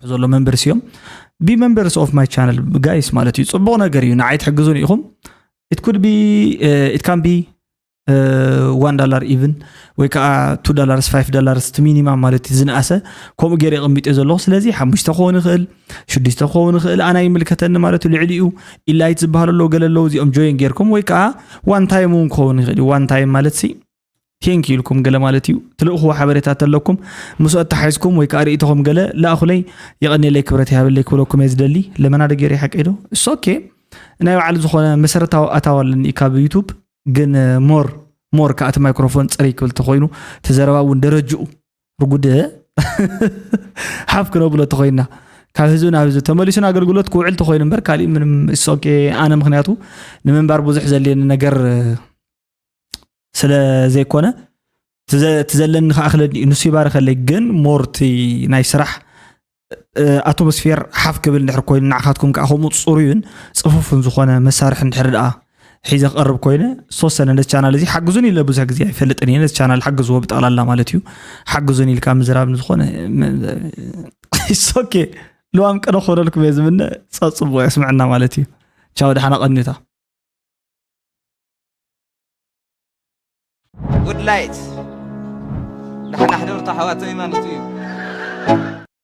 ዘሎ ሜምበርስ እዮም። Be members of my channel guys ማለት እዩ። ጽቡቕ ነገር እዩ። ንዓይ ትሕግዙን ኢኹም። It could be, uh, it can be, uh, one dollar even፣ ወይ ከዓ two dollars, five dollars፣ እቲ ሚኒማም ማለት እዩ ዝነኣሰ። ከምኡ ገይረ የቐሚጠ ዘለኹ። ስለዚ ሓሙሽተ ክኸውን ይኽእል፣ ሽዱሽተ ክኸውን ይኽእል፣ ኣና ይምልከተኒ ማለት እዩ። ልዕሊኡ ኢላይት ዝበሃል ኣሎ፣ ገለ ኣለዉ፣ እዚኦም ጆይን ጌርኩም፣ ወይ ከዓ ዋን ታይም እውን ክኸውን ይኽእል እዩ። ዋን ታይም ማለት ሲ ቴንክ ኢልኩም ገለ ማለት እዩ። ትልእኽዎ ሓበሬታ ተለኩም፣ ምስኡ ኣተሓሒዝኩም ወይ ከዓ ርእይቶኹም ገለ ለኣኹለይ፣ የቐንየለይ፣ ክብረት ይሃበለይ ክብለኩም እየ ዝደሊ። ለመና ዶ ገይረ ሓቀይ ዶ? እስ ኦኬ። ናይ ባዕሉ ዝኾነ መሰረታዊ ኣታዊ ኣለኒ ካብ ዩቱብ፣ ግን ሞር ሞር ከዓ እቲ ማይክሮፎን ፅርይ ክብል ተኾይኑ፣ እቲ ዘረባ እውን ደረጅኡ ርጉድ ሓፍ ክነብሎ ተኾይና፣ ካብ ህዝቢ ናብ ህዝቢ ተመሊሱን ኣገልግሎት ክውዕል ተኾይኑ እምበር፣ ካሊእ ምንም እስ ኦኬ። ኣነ ምኽንያቱ ንምንባር ብዙሕ ዘልየኒ ነገር ስለ ዘይኮነ፣ እቲ ዘ-፣ እቲ ዘለኒ ከኣ ክለኒ እዩ። ንሱ ይባርኸለይ። ግን ሞር እቲ ናይ ስራሕ፣ እ፣ ኣቶሞስፌር ሓፍ ክብል እንድሕር ኮይኑ፣ ንዓኻትኩም ከኣ ከምኡ ጽሩይን ጽፉፍን ዝኾነ መሳርሒ እንድሕር ደኣ ሒዘ ክቐርብ ኮይነ፣ ዝተወሰነ ነዚ ቻናል እዚ ሓግዙን ኢለ ብዙሕ ግዜ ኣይፈልጥን እየ። ነዚ ቻናል ሓግዝዎ ብጠቕላላ ማለት እዩ። ሓግዙን ኢልካ ምዝራብ ንዝኾነ፣ ም-፣ it's okay። ልዋም ቅነ ክኾነልኩም እየ ዝምነ። ጸጽብቑ የስምዐና ማለት እዩ። ቻው፣ ደሓና ቀንዩታ። ጉድ ላይት። ደሓና ሕደሩ፣ ኣሕዋተይ ማለት እዩ።